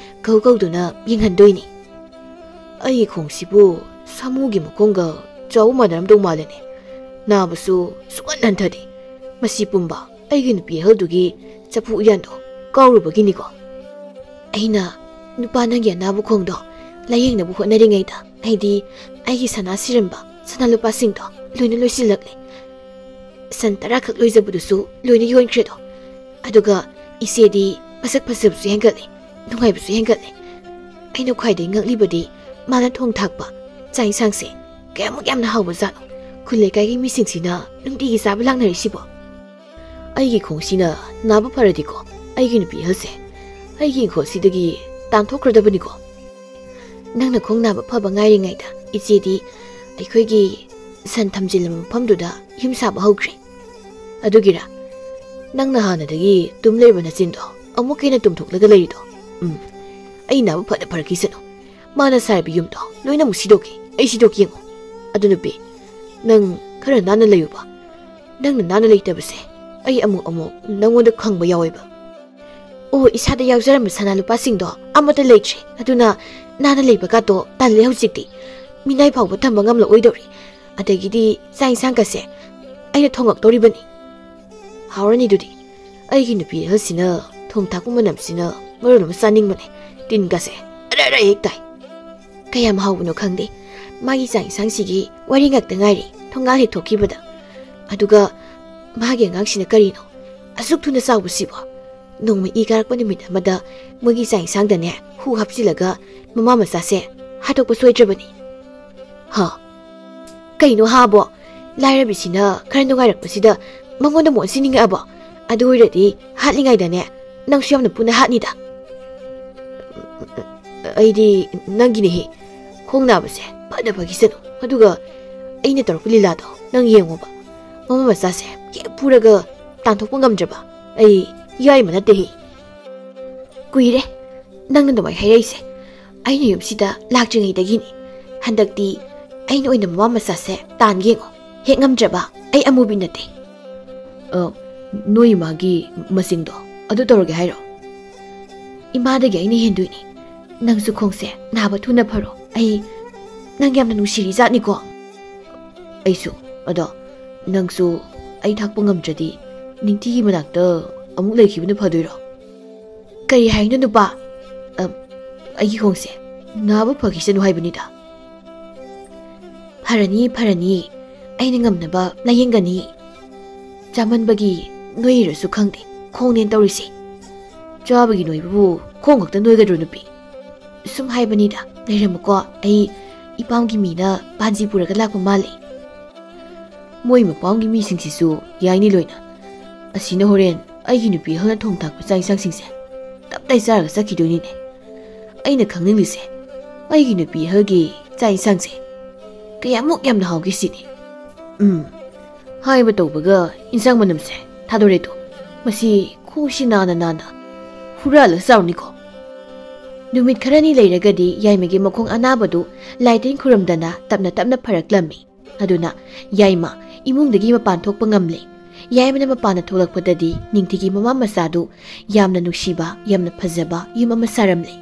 ꯀꯧ ꯀꯧꯗꯨꯅ ꯌꯦꯡꯍꯟꯗꯣꯏꯅꯤ꯫ ꯑꯩꯒꯤ ꯈꯣꯡꯁꯤꯕꯨ ꯁꯥꯃꯨꯒꯤ ꯃꯈꯣꯡꯒ ꯆꯥꯎꯕ ꯃꯥꯟꯅꯔꯝꯗꯧ ꯃꯥꯜꯂꯦꯅꯦ꯫ ꯅꯥꯕꯁꯨ ꯁꯨꯛꯍꯟ ꯍꯟꯊꯗꯦ꯫ ꯃꯁꯤ ꯄꯨꯝꯕ ꯑꯩꯒꯤ ꯅꯨꯄꯤ ꯑꯍꯜꯗꯨꯒꯤ ꯆꯐꯨ ꯎꯌꯥꯟꯗꯣ ꯀꯥꯎꯔꯨꯕꯒꯤꯅꯤꯀꯣ꯫ ꯑꯩꯅ ꯅꯨꯄꯥ ꯅꯪꯒꯤ ꯑꯅꯥꯕ ꯈꯣꯡꯗꯣ ꯂꯥꯌꯦꯡꯅꯕ ꯍꯣꯠꯅꯔꯤꯉꯩꯗ ꯑꯩꯗꯤ ꯑꯩꯒꯤ ꯁꯅꯥ ꯁꯤꯔꯝꯕ ꯁꯅꯥ ꯂꯨꯄꯥꯁꯤꯡꯗꯣ ꯂꯣꯏꯅ ꯂꯣꯏꯁꯤꯜꯂꯛꯂꯦ꯫ ꯁꯟ ꯇꯔꯥꯈꯛ ꯂꯣꯏꯖꯕꯗꯨꯁꯨ ꯂꯣꯏꯅ ꯌꯣꯟꯈ꯭ꯔꯦꯗꯣ꯫ ꯑꯗꯨꯒ ꯏꯆꯦꯗꯤ ꯃꯁꯛ ꯐꯖꯕꯁꯨ ꯍꯦꯟꯒꯠꯂꯦ, ꯅꯨꯡꯉꯥꯏꯕꯁꯨ ꯍꯦꯟꯒꯠꯂꯦ꯫ ꯑꯩꯅ ꯈ꯭ꯋꯥꯏꯗꯒꯤ ꯉꯛꯂꯤꯕꯗꯤ ꯃꯥꯅ ꯊꯣꯡ ꯊꯥꯛꯄ ꯆꯥꯛ ꯏꯟꯁꯥꯡꯁꯦ ꯀꯌꯥꯃꯨꯛ ꯌꯥꯝꯅ ꯍꯥꯎꯕꯖꯥꯠꯅꯣ꯫ ꯈꯨꯜ ꯂꯩꯀꯥꯏꯒꯤ ꯃꯤꯁꯤꯡꯁꯤꯅ ꯅꯨꯡꯇꯤꯒꯤ ꯆꯥꯕ ꯂꯥꯛꯅꯔꯤꯁꯤꯕꯣ꯫ ꯑꯩꯒꯤ ꯈꯣꯡꯁꯤꯅ ꯅꯥꯕ ꯐꯔꯗꯤꯀꯣ, ꯑꯩꯒꯤ ꯅꯨꯄꯤ ꯑꯍꯜꯁꯦ ꯑꯩꯒꯤ ꯏꯪꯈꯣꯜꯁꯤꯗꯒꯤ ꯇꯥꯟꯊꯣꯛꯈ꯭ꯔꯗꯕꯅꯤꯀꯣ꯫ ꯅꯪꯅ ꯈꯣꯡ ꯅꯥꯕ ꯐꯕ ꯉꯥꯏꯔꯤꯉꯩꯗ ꯏꯆꯦꯗꯤ ꯑꯩꯈꯣꯏꯒꯤ ꯁꯟ ꯊꯝꯖꯤꯜꯂꯕ ꯃꯐꯝꯗꯨꯗ ꯌꯨꯝ ꯁꯥꯕ ꯍꯧꯈ꯭ꯔꯦ꯫ ꯑꯗꯨꯒꯤꯔ ꯅꯪꯅ ꯍꯥꯟꯅꯗꯒꯤ ꯇꯨꯝ ꯂꯩꯕ ꯅꯆꯤꯟꯗꯣ ꯑꯃꯨꯛ ꯍꯦꯟꯅ ꯇꯨꯝꯊꯣꯛꯂꯒ ꯂꯩꯔꯤꯗꯣ? ꯎꯝ, ꯑꯩ ꯅꯥꯕ ꯐꯅ ꯐꯔꯛꯈꯤꯁꯅꯨ꯫ ꯃꯥꯅ ꯁꯥꯔꯤꯕ ꯌꯨꯝꯗꯣ ꯂꯣꯏꯅ ꯑꯃꯨꯛ ꯁꯤꯗꯣꯛꯀꯦ꯫ ꯑꯩ ꯁꯤꯗꯣꯛꯀꯦ ꯌꯦꯡꯉꯣ꯫ ꯑꯗꯨ ꯅꯨꯄꯤ, ꯅꯪ ꯈꯔ ꯅꯥꯟꯅ ꯂꯩꯌꯨꯕ꯫ ꯅꯪꯅ ꯅꯥꯟꯅ ꯂꯩꯇꯕꯁꯦ ꯑꯩ ꯑꯃꯨꯛ ꯑꯃꯨꯛ ꯅꯪꯉꯣꯟꯗ ꯈꯪꯕ ꯌꯥꯎꯋꯦꯕ꯫ ꯑꯣ, ꯏꯁꯥꯗ ꯌꯥꯎꯖꯔꯝꯕ ꯁꯅꯥ ꯂꯨꯄꯥꯁꯤꯡꯗꯣ ꯑꯃꯠꯇ ꯂꯩꯇ꯭ꯔꯦ꯫ ꯑꯗꯨꯅ ꯅꯥꯟꯅ ꯂꯩꯕꯒꯥꯗꯣ ꯇꯜꯂꯦ ꯍꯧꯖꯤꯛꯇꯤ꯫ ꯃꯤꯅꯥꯏ ꯐꯥꯎꯕ ꯊꯝꯕ ꯉꯝꯂꯛꯑꯣꯏꯗꯧꯔꯤ꯫ ꯑꯗꯒꯤꯗꯤ ꯆꯥꯛ ꯏꯟꯁꯥꯡꯒꯁꯦ ꯑꯩꯅ ꯊꯣꯡꯉꯛꯇꯧꯔꯤꯕꯅꯤ꯫ ꯍꯥꯎꯔꯅꯤꯗꯨꯗꯤ꯫ ꯑꯩꯒꯤ ꯅꯨꯄꯤ ꯑꯍꯜꯁꯤꯅ ꯊꯣꯡ ꯊꯥꯛꯄ ꯃꯅꯝꯁꯤꯅ ꯃꯔꯣꯜ ꯑꯃ ꯆꯥꯅꯤꯡꯕꯅꯦ꯫ ꯇꯤꯟꯒꯁꯦ ꯑꯔ ꯑꯔ ꯍꯦꯛ ꯇꯥꯏ꯫ ꯀꯌꯥꯝ ꯍꯥꯎꯕꯅꯣ ꯈꯪꯗꯦ꯫ ꯃꯥꯒꯤ ꯆꯥꯛ ꯏꯟꯁꯥꯡꯁꯤꯒꯤ ꯋꯥꯔꯤ ꯉꯥꯛꯇ ꯉꯥꯏꯔꯦ ꯊꯣꯡꯒꯥꯜ ꯍꯦꯛ ꯊꯣꯛꯈꯤꯕꯗ꯫ ꯑꯗꯨꯒ ꯃꯥꯒꯤ ꯑꯉꯥꯡꯁꯤꯅ ꯀꯔꯤꯅꯣ ꯑꯁꯨꯛ ꯊꯨꯅ ꯆꯥꯎꯕꯁꯤꯕꯣ? ꯅꯣꯡꯃ ꯏ ꯀꯥꯔꯛꯄ ꯅꯨꯃꯤꯠ ꯑꯃꯗ ꯃꯣꯏꯒꯤ ꯆꯥꯛ ꯏꯟꯁꯥꯡꯗꯅꯦ ꯍꯨ ꯍꯥꯞꯆꯤꯜꯂꯒ ꯃꯃꯥ ꯃꯆꯥꯁꯦ ꯍꯥꯠꯇꯣꯛꯄ ꯁꯣꯏꯗ꯭ꯔꯕꯅꯤ꯫ ꯍꯥ? ꯀꯩꯅꯣ ꯍꯥꯕꯣ? ꯂꯥꯏꯔꯕꯤꯁꯤꯅ ꯈꯔ ꯅꯨꯡꯉꯥꯏꯔꯛꯄꯁꯤꯗ ꯃꯉꯣꯟꯗ ꯃꯣꯟ ꯁꯤꯅꯤꯡꯉꯛꯑꯕꯣ? ꯑꯗꯨ ꯑꯣꯏꯔꯗꯤ ꯍꯥꯠꯂꯤꯉꯩꯗꯅꯦ ꯅꯪꯁꯨ ꯌꯥꯝꯅ ꯄꯨꯟꯅ ꯍꯥꯠꯅꯤꯗ꯫ ꯑꯩꯗꯤ ꯅꯪꯒꯤꯅꯦꯍꯦ꯫ ꯈꯣꯡ ꯅꯥꯕꯁꯦ ꯐꯅ ꯐꯈꯤꯁꯅꯨ꯫ ꯑꯗꯨꯒ ꯑꯩꯅ ꯇꯧꯔꯛꯄ ꯂꯤꯂꯥꯗꯣ ꯅꯪ ꯌꯦꯡꯉꯣꯕ꯫ ꯃꯃꯥ ꯃꯆꯥꯁꯦ ꯍꯦꯛ ꯐꯨꯔꯒ ꯇꯥꯟꯊꯣꯛꯄ ꯉꯝꯗ꯭ꯔꯕ ꯑꯩ ꯌꯥꯏꯃ ꯅꯠꯇꯦꯍꯦ꯫ ꯀꯨꯏꯔꯦ ꯅꯪꯅ ꯑꯗꯨꯃꯥꯏ ꯍꯥꯏꯔꯛꯏꯁꯦ꯫ ꯑꯩꯅ ꯌꯨꯝꯁꯤꯗ ꯂꯥꯛꯇ꯭ꯔꯤꯉꯩꯗꯒꯤꯅꯤ꯫ ꯍꯟꯗꯛꯇꯤ ꯑꯩꯅ ꯑꯣꯏꯅ ꯃꯃꯥ ꯃꯆꯥꯁꯦ ꯇꯥꯟꯒꯦ ꯌꯦꯡꯉꯣ꯫ ꯍꯦꯛ ꯉꯝꯗ꯭ꯔꯕ ꯑꯩ ꯑꯃꯨꯕꯤ ꯅꯠꯇꯦ꯫ ꯑ, ꯅꯣꯏ ꯏꯃꯥꯒꯤ ꯃꯁꯤꯡꯗꯣ ꯑꯗꯨ ꯇꯧꯔꯒꯦ ꯍꯥꯏꯔꯣ? ꯏꯃꯥꯗꯒꯤ ꯑꯩꯅ ꯍꯦꯟꯗꯣꯏꯅꯤ꯫ ꯅꯪꯁꯨ ꯈꯣꯡꯁꯦ ꯅꯥꯕ ꯊꯨꯅ ꯐꯔꯣ꯫ ꯑꯩ ꯅꯪ ꯌꯥꯝꯅ ꯅꯨꯡꯁꯤꯔꯤ ꯖꯥꯠꯅꯤꯀꯣ꯫ ꯑꯩꯁꯨ꯫ ꯑꯗꯣ ꯅꯪꯁꯨ ꯑꯩ ꯊꯥꯛꯄ ꯉꯝꯗ꯭ꯔꯗꯤ ꯅꯤꯡꯊꯤꯒꯤ ꯃꯅꯥꯛꯇ ꯑꯃꯨꯛ ꯂꯩꯈꯤꯕꯅ ꯐꯗꯣꯏꯔꯣ? ꯀꯔꯤ ꯍꯥꯏꯅꯣ ꯅꯨꯄꯥ? ꯑ, ꯑꯩꯒꯤ ꯈꯣꯡꯁꯦ ꯅꯥꯕ ꯐꯈꯤꯁꯅꯨ ꯍꯥꯏꯕꯅꯤꯗ꯫ ꯐꯔꯅꯤ, ꯐꯔꯅꯤ꯫ ꯑꯩꯅ ꯉꯝꯅꯕ ꯂꯥꯌꯦꯡꯒꯅꯤ꯫ ꯆꯥꯃꯟꯕꯒꯤ ꯅꯣꯏꯔꯁꯨ ꯈꯪꯗꯦ ꯈꯣꯡꯅꯦꯅ ꯇꯧꯔꯤꯁꯦ꯫ ꯆꯥꯕꯒꯤ ꯅꯣꯏꯕꯕꯨ ꯈꯣꯡ ꯈꯛꯇ ꯅꯣꯏꯒꯗ꯭ꯔꯣ ꯅꯨꯄꯤ? ꯁꯨꯝ ꯍꯥꯏꯕꯅꯤꯗ, ꯂꯩꯔꯝꯃꯨꯀꯣ, ꯑꯩ ꯏꯄꯥꯝꯒꯤ ꯃꯤꯅ ꯄꯥꯟꯖꯤ ꯄꯨꯔꯒ ꯂꯥꯛꯄ ꯃꯥꯜꯂꯦ꯫ ꯃꯣꯏ ꯃꯄꯥꯝꯒꯤ ꯃꯤꯁꯤꯡꯁꯤꯁꯨ ꯌꯥꯏꯅꯤ ꯂꯣꯏꯅ꯫ ꯑꯁꯤꯅ ꯍꯣꯔꯦꯟ ꯑꯩꯒꯤ ꯅꯨꯄꯤ ꯑꯍꯜꯅ ꯊꯣꯡ ꯊꯥꯛꯄ ꯆꯥꯛ ꯏꯟꯁꯥꯡꯁꯤꯡꯁꯦ ꯇꯞ ꯇꯥꯏ ꯆꯥꯔꯒ ꯆꯠꯈꯤꯗꯣꯏꯅꯤꯅꯦ꯫ ꯑꯩꯅ ꯈꯪꯅꯤꯡꯂꯤꯁꯦ, ꯑꯩꯒꯤ ꯅꯨꯄꯤ ꯑꯍꯜꯒꯤ ꯆꯥꯛ ꯏꯟꯁꯥꯡꯁꯦ ꯀꯌꯥꯃꯨꯛ ꯌꯥꯝꯅ ꯍꯥꯎꯒꯦ ꯁꯤꯅꯤ꯫ ꯎꯝ, ꯍꯥꯏꯕ ꯇꯧꯕꯒ ꯏꯟꯁꯥꯡ ꯃꯅꯝꯁꯦ ꯊꯥꯗꯣꯔꯦꯗꯣ꯫ ꯃꯁꯤ ꯈꯣꯡꯁꯤ ꯅꯥꯅ ꯅꯥꯅ ꯍꯨꯔꯥꯜꯂ ꯆꯥꯎꯅꯤꯀꯣ꯫ ꯅꯨꯃꯤꯠ ꯈꯔꯅꯤ ꯂꯩꯔꯒꯗꯤ ꯌꯥꯏꯃꯒꯤ ꯃꯈꯣꯡ ꯑꯅꯥꯕꯗꯨ ꯂꯥꯏ ꯇꯤꯟ ꯈꯨꯔꯨꯝꯗꯅ ꯇꯞꯅ ꯇꯞꯅ ꯐꯔꯛꯂꯝꯃꯤ꯫ ꯑꯗꯨꯅ ꯌꯥꯏꯃ ꯏꯃꯨꯡꯗꯒꯤ ꯃꯄꯥꯟ ꯊꯣꯛꯄ ꯉꯝꯂꯦ꯫ ꯌꯥꯏꯃꯅ ꯃꯄꯥꯟꯗ ꯊꯣꯛꯂꯛꯄꯗꯗꯤ ꯅꯤꯡꯊꯤꯒꯤ ꯃꯃꯥ ꯃꯆꯥꯗꯨ ꯌꯥꯝꯅ ꯅꯨꯡꯁꯤꯕ, ꯌꯥꯝꯅ ꯐꯖꯕ ꯌꯨꯝ ꯑꯃ ꯁꯥꯔꯝꯂꯦ꯫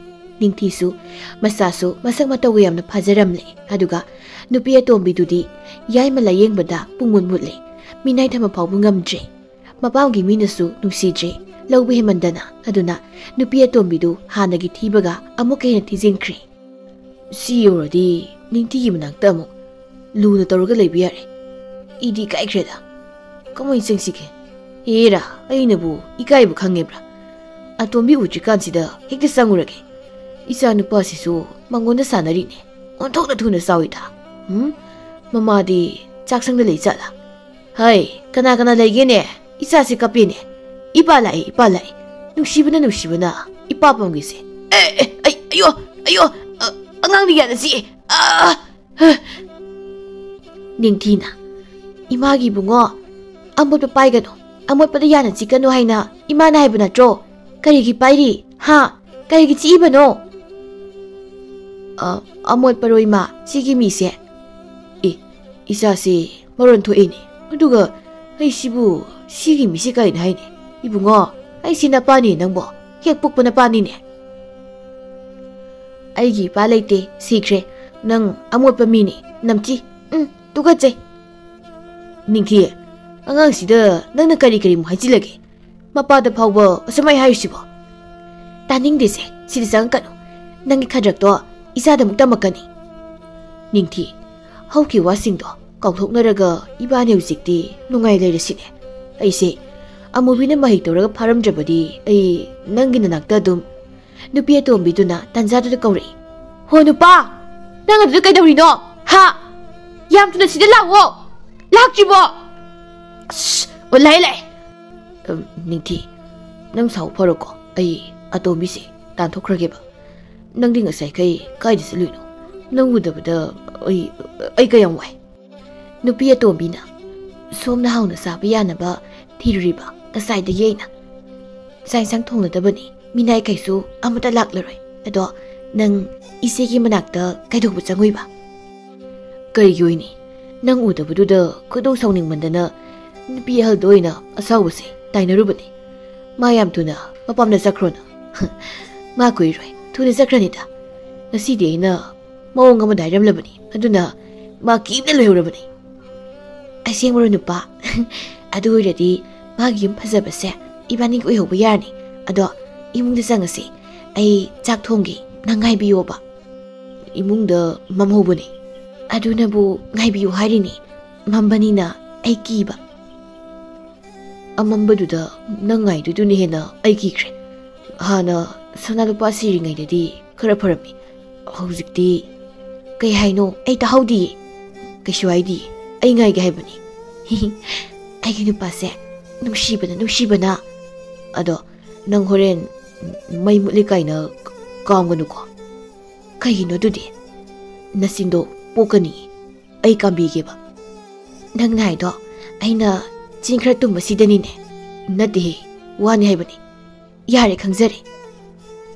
ꯅꯤꯡꯊꯤꯁꯨ ꯃꯆꯥꯁꯨ ꯃꯁꯛ ꯃꯇꯧꯒ ꯌꯥꯝꯅ ꯐꯖꯔꯝꯂꯦ꯫ ꯑꯗꯨꯒ ꯅꯨꯄꯤ ꯑꯇꯣꯝꯕꯤꯗꯨꯗꯤ ꯌꯥꯏꯃ ꯂꯥꯌꯦꯡꯕꯗ ꯄꯨꯡꯃꯨꯠ ꯃꯨꯠꯂꯦ꯫ ꯃꯤꯅꯥꯏ ꯊꯝꯕ ꯐꯥꯎꯕ ꯉꯝꯗ꯭ꯔꯦ꯫ ꯃꯄꯥꯝꯒꯤ ꯃꯤꯅꯁꯨ ꯅꯨꯡꯁꯤꯗ꯭ꯔꯦ, ꯂꯧꯕ ꯍꯦꯟꯃꯟꯗꯅ꯫ ꯑꯗꯨꯅ ꯅꯨꯄꯤ ꯑꯇꯣꯝꯕꯤꯗꯨ ꯍꯥꯟꯅꯒꯤ ꯊꯤꯕꯒ ꯑꯃꯨꯛꯀ ꯍꯦꯟꯅ ꯊꯤꯖꯤꯟꯈ꯭ꯔꯦ꯫ ꯁꯤ ꯌꯧꯔꯗꯤ ꯅꯤꯡꯊꯤꯒꯤ ꯃꯅꯥꯛꯇ ꯑꯃꯨꯛ ꯂꯨꯅ ꯇꯧꯔꯒ ꯂꯩꯕ ꯌꯥꯔꯦ꯫ ꯑꯩꯗꯤ ꯏꯀꯥꯏꯈ꯭ꯔꯦꯗ꯫ ꯀꯃꯥꯏꯅ ꯆꯪꯁꯤꯒꯦ? ꯑꯦꯔꯥ, ꯑꯩꯅꯕꯨ ꯏꯀꯥꯏꯕ ꯈꯪꯉꯦꯕ꯭ꯔꯥ? ꯑꯇꯣꯝꯕꯤ ꯎꯗ꯭ꯔꯤꯀꯥꯟꯁꯤꯗ ꯍꯦꯛꯇ ꯆꯪꯉꯨꯔꯒꯦ꯫ ꯏꯆꯥ ꯅꯨꯄꯥꯁꯤꯁꯨ ꯃꯉꯣꯟꯗ ꯁꯥꯟꯅꯔꯤꯅꯦ꯫ ꯑꯣꯟꯊꯣꯛꯅ ꯊꯨꯅ ꯆꯥꯎꯏꯗ꯫ ꯎꯝ? ꯃꯃꯥꯗꯤ ꯆꯥꯛꯁꯪꯗ ꯂꯩ ꯖꯥꯠꯂꯥ? ꯍꯩ, ꯀꯅꯥ ꯀꯅꯥ ꯂꯩꯒꯦꯅꯦ? ꯏꯆꯥꯁꯤ ꯀꯞꯄꯦꯅꯦ꯫ ꯏꯄꯥ ꯂꯥꯛꯑꯦ, ꯏꯄꯥ ꯂꯥꯛꯑꯦ꯫ ꯅꯨꯡꯁꯤꯕꯅ, ꯅꯨꯡꯁꯤꯕꯅ ꯏꯄꯥ ꯄꯝꯒꯤꯁꯦ꯫ ꯑꯦ, ꯑꯦ, ꯑꯩ, ꯑꯌꯣ, ꯑꯌꯣ, ꯑ, ꯑꯉꯥꯡꯅ ꯌꯥꯅ ꯆꯤꯛꯑꯦ꯫ ꯑ, ꯍ꯫ ꯅꯤꯡꯊꯤꯅ, "ꯏꯃꯥꯒꯤ ꯏꯕꯨꯡꯉꯣ, ꯑꯃꯣꯠꯄ ꯄꯥꯏꯒꯅꯨ, ꯑꯃꯣꯠꯄꯗ ꯌꯥꯅ ꯆꯤꯛꯀꯅꯨ ꯍꯥꯏꯅ ꯏꯃꯥꯅ ꯍꯥꯏꯕ ꯅꯠꯇ꯭ꯔꯣ? ꯀꯔꯤꯒꯤ ꯄꯥꯏꯔꯤ? ꯍꯥ? ꯀꯔꯤꯒꯤ ꯆꯤꯛꯏꯕꯅꯣ?" "ꯑ, ꯑꯃꯣꯠꯄꯔꯣ ꯏꯃꯥ, ꯁꯤꯒꯤ ꯃꯤꯁꯦ?" "ꯑꯦ, ꯏꯆꯥꯁꯤ ꯃꯔꯣꯟ ꯊꯣꯛꯏꯅꯦ꯫ ꯑꯗꯨꯒ ꯑꯩꯁꯤꯕꯨ ꯁꯤꯒꯤ ꯃꯤꯁꯦ ꯀꯔꯤꯅꯣ ꯍꯥꯏꯅꯦ? ꯏꯕꯨꯡꯉꯣ, ꯑꯩꯁꯤ ꯅꯄꯥꯅꯤ ꯅꯪꯕꯣ, ꯍꯦꯛ ꯄꯣꯛꯄ ꯅꯄꯥꯅꯤꯅꯦ꯫" "ꯑꯩꯒꯤ ꯏꯄꯥ ꯂꯩꯇꯦ, ꯁꯤꯈ꯭ꯔꯦ꯫ ꯅꯪ ꯑꯃꯣꯠꯄ ꯃꯤꯅꯤ, ꯅꯝꯊꯤ꯫ ꯎꯝ, ꯇꯨꯀꯠꯆꯩ꯫" "ꯅꯤꯡꯊꯤ, ꯑꯉꯥꯡꯁꯤꯗ ꯅꯪꯅ ꯀꯔꯤ ꯀꯔꯤꯃꯨꯛ ꯍꯥꯏꯖꯤꯜꯂꯒꯦ? ꯃꯄꯥꯗ ꯐꯥꯎꯕ ꯑꯁꯨꯃꯥꯏ ꯍꯥꯏꯔꯤꯁꯤꯕꯣ?" "ꯇꯥꯅꯤꯡꯗꯦꯁꯦ, ꯁꯤꯗ ꯆꯪꯉꯛꯀꯅꯨ꯫ ꯅꯪꯒꯤ ꯈꯗ꯭ꯔꯛꯇꯣ ꯏꯆꯥꯗ ꯑꯃꯨꯛ ꯇꯝꯃꯛꯀꯅꯤ꯫" "ꯅꯤꯡꯊꯤ, ꯍꯧꯈꯤꯕ ꯋꯥꯁꯤꯡꯗꯣ ꯀꯥꯎꯊꯣꯛꯅꯔꯒ ꯏꯕꯥꯅꯤ ꯍꯧꯖꯤꯛꯇꯤ ꯅꯨꯡꯉꯥꯏ ꯂꯩꯔꯁꯤꯅꯦ꯫ ꯑꯩꯁꯦ ꯑꯃꯨꯕꯤꯅ ꯃꯍꯩ ꯇꯧꯔꯒ ꯐꯥꯔꯝꯗ꯭ꯔꯕꯗꯤ ꯑꯩ ꯅꯪꯒꯤ ꯅꯅꯥꯛꯇ ꯑꯗꯨꯝ..." ꯅꯨꯄꯤ ꯑꯇꯣꯝꯕꯤꯗꯨꯅ ꯇꯥꯟꯖꯥꯗꯨꯗ ꯀꯧꯔꯛꯏ꯫ "ꯍꯣ ꯅꯨꯄꯥ! ꯅꯪ ꯑꯗꯨꯗ ꯀꯩꯗꯧꯔꯤꯅꯣ? ꯍꯥ? ꯌꯥꯝ ꯊꯨꯅ ꯁꯤꯗ ꯂꯥꯛꯑꯣ! ꯂꯥꯛꯇ꯭ꯔꯤꯕꯣ? ꯑꯁ! ꯑꯣ, ꯂꯥꯛꯑꯦ, ꯂꯥꯛꯑꯦ!" "ꯑꯝ, ꯅꯤꯡꯊꯤ, ꯅꯪ ꯁꯥꯎ ꯐꯔꯣꯀꯣ꯫ ꯑꯩ ꯑꯇꯣꯝꯕꯤꯁꯦ ꯇꯥꯟꯊꯣꯛꯈ꯭ꯔꯒꯦꯕ꯫ ꯅꯪꯗꯤ ꯉꯁꯥꯏꯈꯩ ꯀꯥꯏꯗ ꯆꯠꯂꯨꯏꯅꯣ? ꯅꯪ ꯎꯗꯕꯗ ꯑꯩ, ꯑꯩ ꯀꯌꯥꯝ ꯋꯥꯏ꯫" ꯅꯨꯄꯤ ꯑꯇꯣꯝꯕꯤꯅ, "ꯁꯣꯝꯅ ꯍꯥꯎꯅ ꯆꯥꯕ ꯌꯥꯅꯕ ꯊꯤꯔꯨꯔꯤꯕ ꯉꯁꯥꯏꯗꯒꯤ ꯑꯩꯅ꯫ ꯆꯥꯛ ꯏꯟꯁꯥꯡ ꯊꯣꯡꯅꯗꯕꯅꯤ, ꯃꯤꯅꯥꯏ ꯀꯩꯁꯨ ꯑꯃꯠꯇ ꯂꯥꯛꯂꯔꯣꯏ꯫ ꯑꯗꯣ ꯅꯪ ꯏꯆꯦꯒꯤ ꯃꯅꯥꯛꯇ ꯀꯩꯗꯧꯕ ꯆꯪꯉꯨꯏꯕ?" "ꯀꯔꯤꯒꯤ ꯑꯣꯏꯅꯤ? ꯅꯪ ꯎꯗꯕꯗꯨꯗ ꯈꯣꯏꯗꯧ ꯁꯥꯎꯅꯤꯡꯃꯟꯗꯅ ꯅꯨꯄꯤ ꯑꯍꯜꯗ ꯑꯣꯏꯅ ꯑꯁꯥꯎꯕꯁꯦ ꯇꯥꯏꯅꯔꯨꯕꯅꯤ꯫ ꯃꯥ ꯌꯥꯝ ꯊꯨꯅ ꯃꯄꯥꯝꯗ ꯆꯠꯈ꯭ꯔꯣꯅ꯫" "ꯃꯥ ꯀꯨꯏꯔꯣꯏ, ꯊꯨꯅ ꯆꯠꯈ꯭ꯔꯅꯤꯗ꯫ ꯉꯁꯤꯗꯤ ꯑꯩꯅ ꯃꯑꯣꯡ ꯑꯃꯗ ꯍꯥꯏꯔꯝꯂꯕꯅꯤ, ꯑꯗꯨꯅ ꯃꯥ ꯀꯤꯕꯅ ꯂꯣꯏꯍꯧꯔꯕꯅꯤ꯫" "ꯑꯁꯦꯡꯕꯔꯣ ꯅꯨꯄꯥ? ꯑꯗꯨ ꯑꯣꯏꯔꯗꯤ ꯃꯥꯒꯤ ꯌꯨꯝ ꯐꯖꯕꯁꯦ ꯏꯕꯥꯅꯤꯒꯤ ꯑꯣꯏꯍꯧꯕ ꯌꯥꯔꯅꯤ꯫ ꯑꯗꯣ ꯏꯃꯨꯡꯗ ꯆꯪꯉꯁꯤ, ꯑꯩ ꯆꯥꯛ ꯊꯣꯡꯒꯦ, ꯅꯪ ꯉꯥꯏꯕꯤꯌꯣꯕ꯫" "ꯏꯃꯨꯡꯗ ꯃꯝꯍꯧꯕꯅꯤ꯫" "ꯑꯗꯨꯅꯕꯨ ꯉꯥꯏꯕꯤꯌꯨ ꯍꯥꯏꯔꯤꯅꯤ, ꯃꯝꯕꯅꯤꯅ ꯑꯩ ꯀꯤꯕ꯫" "ꯑꯃꯝꯕꯗꯨꯗ ꯅꯪ ꯉꯥꯏꯗꯣꯏꯗꯨꯅ ꯍꯦꯟꯅ ꯑꯩ ꯀꯤꯈ꯭ꯔꯦ꯫ ꯍꯥꯟꯅ ꯁꯅꯥ ꯂꯨꯄꯥ ꯁꯤꯔꯤꯉꯩꯗꯗꯤ ꯈꯔ ꯐꯔꯝꯃꯤ꯫ ꯍꯧꯖꯤꯛꯇꯤ ꯀꯩ ꯍꯥꯏꯅꯣ? ꯑꯩ ꯇꯥꯍꯧꯗꯤꯌꯦ꯫ ꯀꯩꯁꯨ ꯍꯥꯏꯗꯤꯌꯦ꯫ ꯑꯩ ꯉꯥꯏꯒꯦ ꯍꯥꯏꯕꯅꯤ꯫ ꯑꯩꯒꯤ ꯅꯨꯄꯥꯁꯦ ꯅꯨꯡꯁꯤꯕꯅ, ꯅꯨꯡꯁꯤꯕꯅ꯫ ꯑꯗꯣ ꯅꯪ ꯍꯣꯔꯦꯟ ꯃꯩ ꯃꯨꯠꯂꯤ ꯀꯥꯏꯅ ꯀꯥꯝꯒꯅꯨꯀꯣ꯫ ꯀꯩꯒꯤꯅꯣ ꯑꯗꯨꯗꯤ? ꯅꯆꯤꯟꯗꯣ ꯄꯣꯛꯀꯅꯤ꯫ ꯑꯩ ꯀꯥꯝꯕꯤꯒꯦꯕ꯫ ꯅꯪꯅ ꯍꯥꯏꯗꯣ ꯑꯩꯅ ꯆꯤꯟ ꯈꯔ ꯇꯨꯝꯕꯁꯤꯗꯅꯤꯅꯦ꯫ ꯅꯠꯇꯦꯍꯦ, ꯋꯥꯅꯤ ꯍꯥꯏꯕꯅꯤ꯫ ꯌꯥꯔꯦ, ꯈꯪꯖꯔꯦ꯫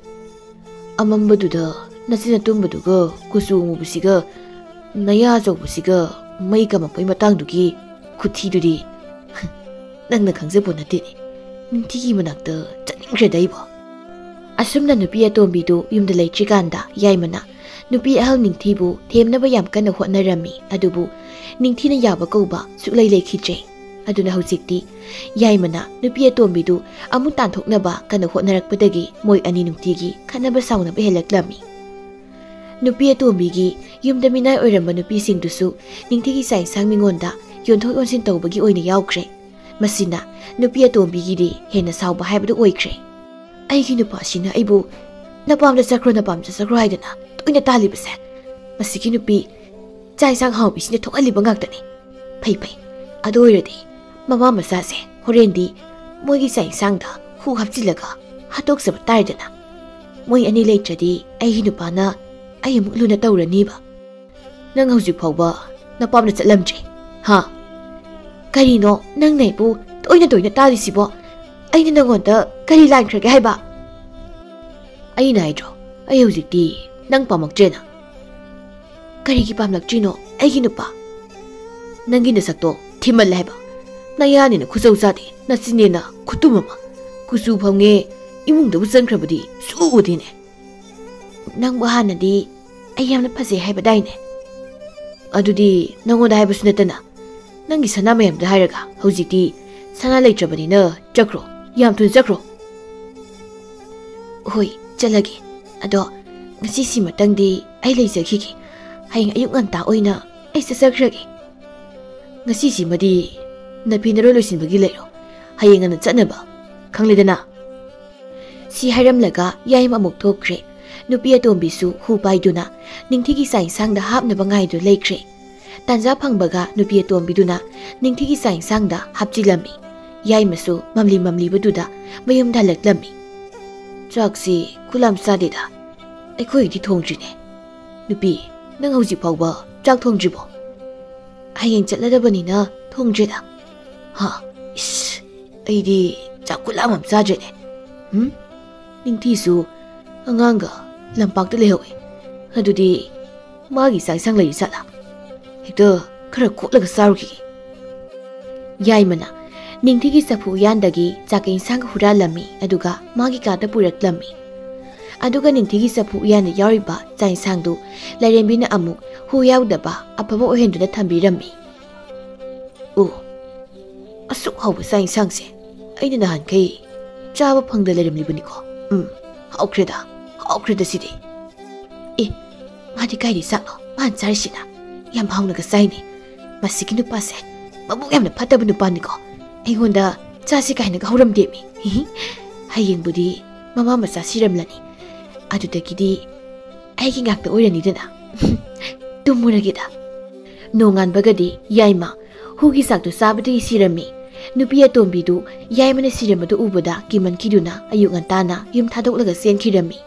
ꯑꯃꯝꯕꯗꯨꯗ ꯅꯆꯤꯟ ꯑꯇꯨꯝꯕꯗꯨꯒ ꯀꯨꯆꯨ ꯑꯃꯨꯕꯁꯤꯒ ꯅꯌꯥ ꯑꯆꯧꯕꯁꯤꯒ ꯃꯩ ꯀꯝꯃꯛꯄꯩ ꯃꯇꯥꯡꯗꯨꯒꯤ ꯈꯨꯊꯤꯗꯨꯗꯤ ꯅꯪꯅ ꯈꯪꯖꯄꯣ ꯅꯠꯇꯦꯅꯦ꯫ ꯅꯤꯡꯊꯤꯒꯤ ꯃꯅꯥꯛꯇ ꯆꯠꯅꯤꯡꯈ꯭ꯔꯦꯗ ꯑꯩꯕꯣ꯫ ꯑꯁꯨꯝꯅ ꯅꯨꯄꯤ ꯑꯇꯣꯝꯕꯤꯗꯨ ꯌꯨꯝꯗ ꯂꯩꯇ꯭ꯔꯤꯀꯥꯟꯗ ꯌꯥꯏꯃꯅ ꯅꯨꯄꯤ ꯑꯍꯜ ꯅꯤꯡꯊꯤꯕꯨ ꯊꯦꯝꯅꯕ ꯌꯥꯝ ꯀꯟꯅ ꯍꯣꯠꯅꯔꯝꯃꯤ꯫ ꯑꯗꯨꯕꯨ ꯅꯤꯡꯊꯤꯅ ꯌꯥꯕ ꯀꯧꯕ ꯁꯨꯛꯂꯩ ꯂꯩꯈꯤꯗ꯭ꯔꯦ꯫ ꯑꯗꯨꯅ ꯍꯧꯖꯤꯛꯇꯤ ꯌꯥꯏꯃꯅ ꯅꯨꯄꯤ ꯑꯇꯣꯝꯕꯤꯗꯨ ꯑꯃꯨꯛ ꯇꯥꯟꯊꯣꯛꯅꯕ ꯀꯟꯅ ꯍꯣꯠꯅꯔꯛꯄꯗꯒꯤ ꯃꯣꯏ ꯑꯅꯤ ꯅꯨꯡꯇꯤꯒꯤ ꯈꯠꯅꯕ ꯁꯥꯎꯅꯕ ꯍꯦꯜꯂꯛꯂꯝꯃꯤ꯫ ꯅꯨꯄꯤ ꯑꯇꯣꯝꯕꯤꯒꯤ ꯌꯨꯝꯗ ꯃꯤꯅꯥꯏ ꯑꯣꯏꯔꯝꯕ ꯅꯨꯄꯤꯁꯤꯡꯗꯨꯁꯨ ꯅꯤꯡꯊꯤꯒꯤ ꯆꯥꯛ ꯏꯟꯁꯥꯡ ꯃꯤꯉꯣꯟꯗ ꯌꯣꯟꯊꯣꯛ ꯌꯣꯟꯁꯤꯟ ꯇꯧꯕꯒꯤ ꯑꯣꯏꯅ ꯌꯥꯎꯈ꯭ꯔꯦ꯫ ꯃꯁꯤꯅ ꯅꯨꯄꯤ ꯑꯇꯣꯝꯕꯤꯒꯤꯗꯤ ꯍꯦꯟꯅ ꯁꯥꯎꯕ ꯍꯥꯏꯕꯗꯨ ꯑꯣꯏꯈ꯭ꯔꯦ꯫ ꯑꯩꯒꯤ ꯅꯨꯄꯥꯁꯤꯅ ꯑꯩꯕꯨ "ꯅꯄꯥꯝꯗ ꯆꯠꯈ꯭ꯔꯣ, ꯅꯄꯥꯝꯗ ꯆꯠꯈ꯭ꯔꯣ" ꯍꯥꯏꯗꯅ ꯇꯣꯏꯅ ꯇꯥꯜꯂꯤꯕꯁꯦ꯫ ꯃꯁꯤꯒꯤ ꯅꯨꯄꯤ ꯆꯥꯛ ꯏꯟꯁꯥꯡ ꯍꯥꯎꯕꯤꯁꯤꯅ ꯊꯣꯛꯍꯜꯂꯤꯕ ꯉꯥꯛꯇꯅꯤ꯫ ꯐꯩ ꯐꯩ꯫ ꯑꯗꯨ ꯑꯣꯏꯔꯗꯤ ꯃꯃꯥ ꯃꯆꯥꯁꯦ ꯍꯣꯔꯦꯟꯗꯤ ꯃꯣꯏꯒꯤ ꯆꯥꯛ ꯏꯟꯁꯥꯡꯗ ꯍꯨ ꯍꯥꯞꯆꯤꯜꯂꯒ ꯍꯥꯠꯇꯣꯛꯆꯕ ꯇꯥꯔꯦꯗꯅ꯫ ꯃꯣꯏ ꯑꯅꯤ ꯂꯩꯇ꯭ꯔꯗꯤ ꯑꯩꯒꯤ ꯅꯨꯄꯥꯅ ꯑꯩ ꯑꯃꯨꯛ ꯂꯨꯅ ꯇꯧꯔꯅꯤꯕ꯫ ꯅꯪ ꯍꯧꯖꯤꯛ ꯐꯥꯎꯕ ꯅꯄꯥꯝꯗ ꯆꯠꯂꯝꯗ꯭ꯔꯤ, ꯍꯥ? ꯀꯔꯤꯅꯣ ꯅꯪꯅ ꯑꯩꯕꯨ ꯇꯣꯏꯅ ꯇꯣꯏꯅ ꯇꯥꯔꯤꯁꯤꯕꯣ? ꯑꯩꯅ ꯅꯪꯉꯣꯟꯗ ꯀꯔꯤ ꯂꯥꯟꯈ꯭ꯔꯒꯦ ꯍꯥꯏꯕ? ꯑꯩꯅ ꯍꯥꯏꯗ꯭ꯔꯣ, ꯑꯩ ꯍꯧꯖꯤꯛꯇꯤ ꯅꯪ ꯄꯥꯝꯃꯛꯇ꯭ꯔꯦꯅ꯫ ꯀꯔꯤꯒꯤ ꯄꯥꯝꯂꯛꯇ꯭ꯔꯤꯅꯣ ꯑꯩꯒꯤ ꯅꯨꯄꯥ? ꯅꯪꯒꯤ ꯅꯁꯛꯇꯣ ꯊꯤꯃꯜꯂꯦ ꯍꯥꯏꯕ꯫ ꯅꯌꯥꯅꯤꯅ ꯈꯨꯆꯧ ꯆꯥꯗꯦ, ꯅꯆꯤꯟꯅꯦꯅ ꯈꯨꯇꯨꯝ ꯑꯃ꯫ ꯀꯨꯆꯨ ꯐꯪꯉꯦ, ꯏꯃꯨꯡꯗꯕꯨ ꯆꯪꯈ꯭ꯔꯕꯗꯤ ꯁꯨꯛꯎ ꯎꯗꯦꯅꯦ꯫ ꯅꯪꯕꯨ ꯍꯥꯟꯅꯗꯤ ꯑꯩ ꯌꯥꯝꯅ ꯐꯖꯩ ꯍꯥꯏꯕꯗꯥꯏꯅꯦ? ꯑꯗꯨꯗꯤ ꯅꯪꯉꯣꯟꯗ ꯍꯥꯏꯕꯁꯨ ꯅꯠꯇꯅ, ꯅꯪꯒꯤ ꯁꯅꯥ ꯃꯌꯥꯝꯗ ꯍꯥꯏꯔꯒ ꯍꯧꯖꯤꯛꯇꯤ ꯁꯅꯥ ꯂꯩꯇ꯭ꯔꯕꯅꯤꯅ ꯆꯠꯈ꯭ꯔꯣ, ꯌꯥꯝ ꯊꯨꯅ ꯆꯠꯈ꯭ꯔꯣ꯫ ꯍꯣꯏ, ꯆꯠꯂꯒꯦ꯫ ꯑꯗꯣ ꯉꯁꯤꯁꯤꯃꯇꯪꯗꯤ ꯑꯩ ꯂꯩꯖꯈꯤꯒꯦ꯫ ꯍꯌꯦꯡ ꯑꯌꯨꯛ ꯉꯟꯇꯥ ꯑꯣꯏꯅ ꯑꯩ ꯆꯠꯆꯈ꯭ꯔꯒꯦ꯫ ꯉꯁꯤꯁꯤꯃꯗꯤ ꯅꯐꯤ ꯅꯔꯣꯜ ꯂꯣꯏꯁꯤꯟꯕꯒꯤ ꯂꯩꯔꯣ꯫ ꯍꯌꯦꯡ ꯉꯟꯅ ꯆꯠꯅꯕ, ꯈꯪꯂꯦꯗꯅ? ꯁꯤ ꯍꯥꯏꯔꯝꯂꯒ ꯌꯥꯏꯃ ꯑꯃꯨꯛ ꯊꯣꯛꯈ꯭ꯔꯦ꯫ ꯅꯨꯄꯤ ꯑꯇꯣꯝꯕꯤꯁꯨ ꯍꯨ ꯄꯥꯏꯗꯨꯅ ꯅꯤꯡꯊꯤꯒꯤ ꯆꯥꯛ ꯏꯟꯁꯥꯡꯗ ꯍꯥꯞꯅꯕ ꯉꯥꯏꯗꯨꯅ ꯂꯩꯈ꯭ꯔꯦ꯫ ꯇꯥꯟꯖꯥ ꯐꯪꯕꯒ ꯅꯨꯄꯤ ꯑꯇꯣꯝꯕꯤꯗꯨꯅ ꯅꯤꯡꯊꯤꯒꯤ ꯆꯥꯛ ꯏꯟꯁꯥꯡꯗ ꯍꯥꯞꯆꯤꯜꯂꯝꯃꯤ꯫ ꯌꯥꯏꯃꯁꯨ ꯃꯝꯂꯤ ꯃꯝꯂꯤꯕꯗꯨꯗ ꯃꯌꯨꯝꯗ ꯍꯜꯂꯛꯂꯝꯃꯤ꯫ "ꯆꯥꯛꯁꯤ ꯈꯨꯂꯥꯝ ꯆꯥꯗꯦꯗ, ꯑꯩꯈꯣꯏꯒꯤꯗꯤ ꯊꯣꯡꯗ꯭ꯔꯤꯅꯦ꯫ ꯅꯨꯄꯤ, ꯅꯪ ꯍꯧꯖꯤꯛ ꯐꯥꯎꯕ ꯆꯥꯛ ꯊꯣꯡꯗ꯭ꯔꯤꯕꯣ?" "ꯍꯌꯦꯡ ꯆꯠꯂꯗꯕꯅꯤꯅ ꯊꯣꯡꯗ꯭ꯔꯤꯗ꯫" "ꯍꯥ? ꯏꯁ, ꯑꯩꯗꯤ ꯆꯥꯛ ꯈꯨꯂꯥꯝ ꯑꯃ ꯆꯥꯗ꯭ꯔꯦꯅꯦ꯫ ꯎꯝ? ꯅꯤꯡꯊꯤꯁꯨ ꯑꯉꯥꯡꯒ ꯂꯝꯄꯥꯛꯇ ꯂꯩꯍꯧꯋꯦ꯫ ꯑꯗꯨꯗꯤ ꯃꯥꯒꯤ ꯆꯥꯛ ꯏꯟꯁꯥꯡ ꯂꯩꯔꯤ ꯖꯥꯠꯂꯥ? ꯍꯦꯛꯇ ꯈꯔ ꯈꯣꯠꯂꯒ ꯆꯥꯔꯨꯈꯤꯒꯦ꯫" ꯌꯥꯏꯃꯅ ꯅꯤꯡꯊꯤꯒꯤ ꯆꯐꯨ ꯎꯌꯥꯟꯗꯒꯤ ꯆꯥꯛ ꯏꯟꯁꯥꯡ ꯍꯨꯔꯥꯜꯂꯝꯃꯤ, ꯑꯗꯨꯒ ꯃꯥꯒꯤ ꯀꯥꯗ ꯄꯨꯔꯛꯂꯝꯃꯤ꯫ ꯑꯗꯨꯒ ꯅꯤꯡꯊꯤꯒꯤ ꯆꯐꯨ ꯎꯌꯥꯟꯗ ꯌꯥꯎꯔꯤꯕ ꯆꯥꯛ ꯏꯟꯁꯥꯡꯗꯨ ꯂꯥꯏꯔꯦꯝꯕꯤꯅ ꯑꯃꯨꯛ ꯍꯨ ꯌꯥꯎꯗꯕ ꯑꯐꯕ ꯑꯣꯏꯍꯟꯗꯨꯅ ꯊꯝꯕꯤꯔꯝꯃꯤ꯫ "ꯑꯣ, ꯑꯁꯨꯛ ꯍꯥꯎꯕ ꯆꯥꯛ ꯏꯟꯁꯥꯡꯁꯦ ꯑꯩꯅ ꯅꯍꯥꯟꯈꯩ ꯆꯥꯕ ꯐꯪꯗ ꯂꯩꯔꯝꯂꯤꯕꯅꯤꯀꯣ꯫ ꯎꯝ, ꯍꯥꯎꯈ꯭ꯔꯦꯗ, ꯍꯥꯎꯈ꯭ꯔꯦꯗ ꯁꯤꯗꯤ꯫ ꯑꯦ, ꯃꯥꯗꯤ ꯀꯥꯏꯗꯩ ꯆꯥꯛꯅꯣ ꯃꯥꯅ ꯆꯥꯔꯤꯁꯤꯅ? ꯌꯥꯝ ꯍꯥꯎꯅꯒ ꯆꯥꯏꯅꯦ꯫ ꯃꯁꯤꯒꯤ ꯅꯨꯄꯥꯁꯦ ꯃꯕꯨꯛ ꯌꯥꯝꯅ ꯐꯠꯇꯕ ꯅꯨꯄꯥꯅꯤꯀꯣ꯫ ꯑꯩꯉꯣꯟꯗ ꯆꯥꯁꯤ ꯀꯥꯏꯅꯒ ꯍꯧꯔꯝꯗꯦꯃꯤ꯫ ꯍꯌꯦꯡꯕꯨꯗꯤ ꯃꯃꯥ ꯃꯆꯥ ꯁꯤꯔꯝꯂꯅꯤ꯫ ꯑꯗꯨꯗꯒꯤꯗꯤ ꯑꯩꯒꯤ ꯉꯥꯛꯇ ꯑꯣꯏꯔꯅꯤꯗꯅ꯫ ꯇꯨꯝꯃꯨꯔꯒꯦꯗ꯫" ꯅꯣꯡꯉꯥꯟꯕꯒꯗꯤ ꯌꯥꯏꯃ ꯍꯨꯒꯤ ꯆꯥꯛꯇꯨ ꯆꯥꯕꯗꯒꯤ ꯁꯤꯔꯝꯃꯤ꯫ ꯅꯨꯄꯤ ꯑꯇꯣꯝꯕꯤꯗꯨ ꯌꯥꯏꯃꯅ ꯁꯤꯔꯝꯕꯗꯨ ꯎꯕꯗ ꯀꯤꯃꯟꯈꯤꯗꯨꯅ ꯑꯌꯨꯛ ꯉꯟꯇꯥꯅ ꯌꯨꯝ ꯊꯥꯗꯣꯛꯂꯒ ꯆꯦꯟꯈꯤꯔꯝꯃꯤ꯫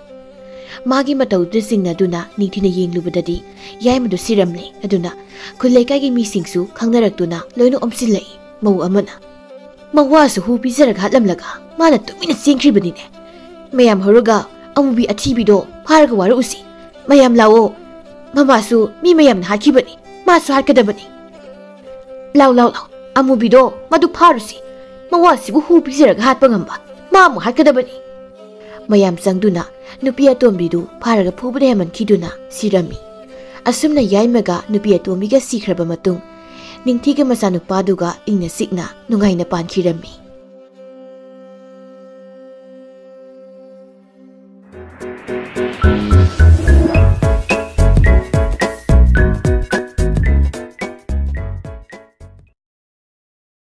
ꯃꯥꯒꯤ ꯃꯇꯧꯗꯨꯗ ꯆꯤꯡꯅꯗꯨꯅ ꯅꯤꯡꯊꯤꯅ ꯌꯦꯡꯂꯨꯕꯗꯗꯤ ꯌꯥꯏꯃꯗꯨ ꯁꯤꯔꯝꯂꯦ꯫ ꯑꯗꯨꯅ ꯈꯨꯜ ꯂꯩꯀꯥꯏꯒꯤ ꯃꯤꯁꯤꯡꯁꯨ ꯈꯪꯅꯔꯛꯇꯨꯅ ꯂꯣꯏꯅ ꯑꯣꯝꯁꯤꯜꯂꯛꯏ꯫ ꯃꯧ ꯑꯃꯅ, "ꯃꯋꯥꯁꯨ ꯍꯨ ꯄꯤꯖꯔꯒ ꯍꯥꯠꯂꯝꯂꯒ ꯃꯥꯅ ꯇꯨꯃꯤꯟꯅ ꯆꯦꯟꯈ꯭ꯔꯤꯕꯅꯤꯅꯦ꯫ ꯃꯌꯥꯝ ꯍꯧꯔꯒ ꯑꯃꯨꯕꯤ ꯑꯊꯤꯕꯤꯗꯣ ꯐꯥꯔꯒ ꯋꯥꯔꯛꯎꯁꯤ꯫ ꯃꯌꯥꯝ ꯂꯥꯛꯑꯣ꯫ ꯃꯃꯥꯁꯨ ꯃꯤ ꯃꯌꯥꯝꯅ ꯍꯥꯠꯈꯤꯕꯅꯤ, ꯃꯥꯁꯨ ꯍꯥꯠꯀꯗꯕꯅꯤ꯫ ꯂꯥꯎ, ꯂꯥꯎ, ꯂꯥꯎ, ꯑꯃꯨꯕꯤꯗꯣ ꯃꯗꯨ ꯐꯥꯔꯨꯁꯤ꯫ ꯃꯋꯥꯁꯤꯕꯨ ꯍꯨ ꯄꯤꯖꯔꯒ ꯍꯥꯠꯄ ꯉꯝꯕ ꯃꯥ ꯑꯃꯨꯛ ꯍꯥꯠꯀꯗꯕꯅꯤ꯫" ꯃꯌꯥꯝ ꯆꯪꯗꯨꯅ ꯅꯨꯄꯤ ꯑꯇꯣꯝꯕꯤꯗꯨ ꯐꯥꯔꯒ ꯐꯨꯕꯗ ꯍꯦꯟꯃꯟꯈꯤꯗꯨꯅ ꯁꯤꯔꯝꯃꯤ꯫ ꯑꯁꯨꯝꯅ ꯌꯥꯏꯃꯒ ꯅꯨꯄꯤ ꯑꯇꯣꯝꯕꯤꯒ ꯁꯤꯈ꯭ꯔꯕ ꯃꯇꯨꯡ, ꯅꯤꯡꯊꯤꯒ ꯃꯆꯥꯅꯨꯄꯥꯗꯨꯒ ꯏꯪꯅ ꯆꯤꯛꯅ ꯅꯨꯡꯉꯥꯏꯅ ꯄꯥꯟꯈꯤꯔꯝꯃꯤ꯫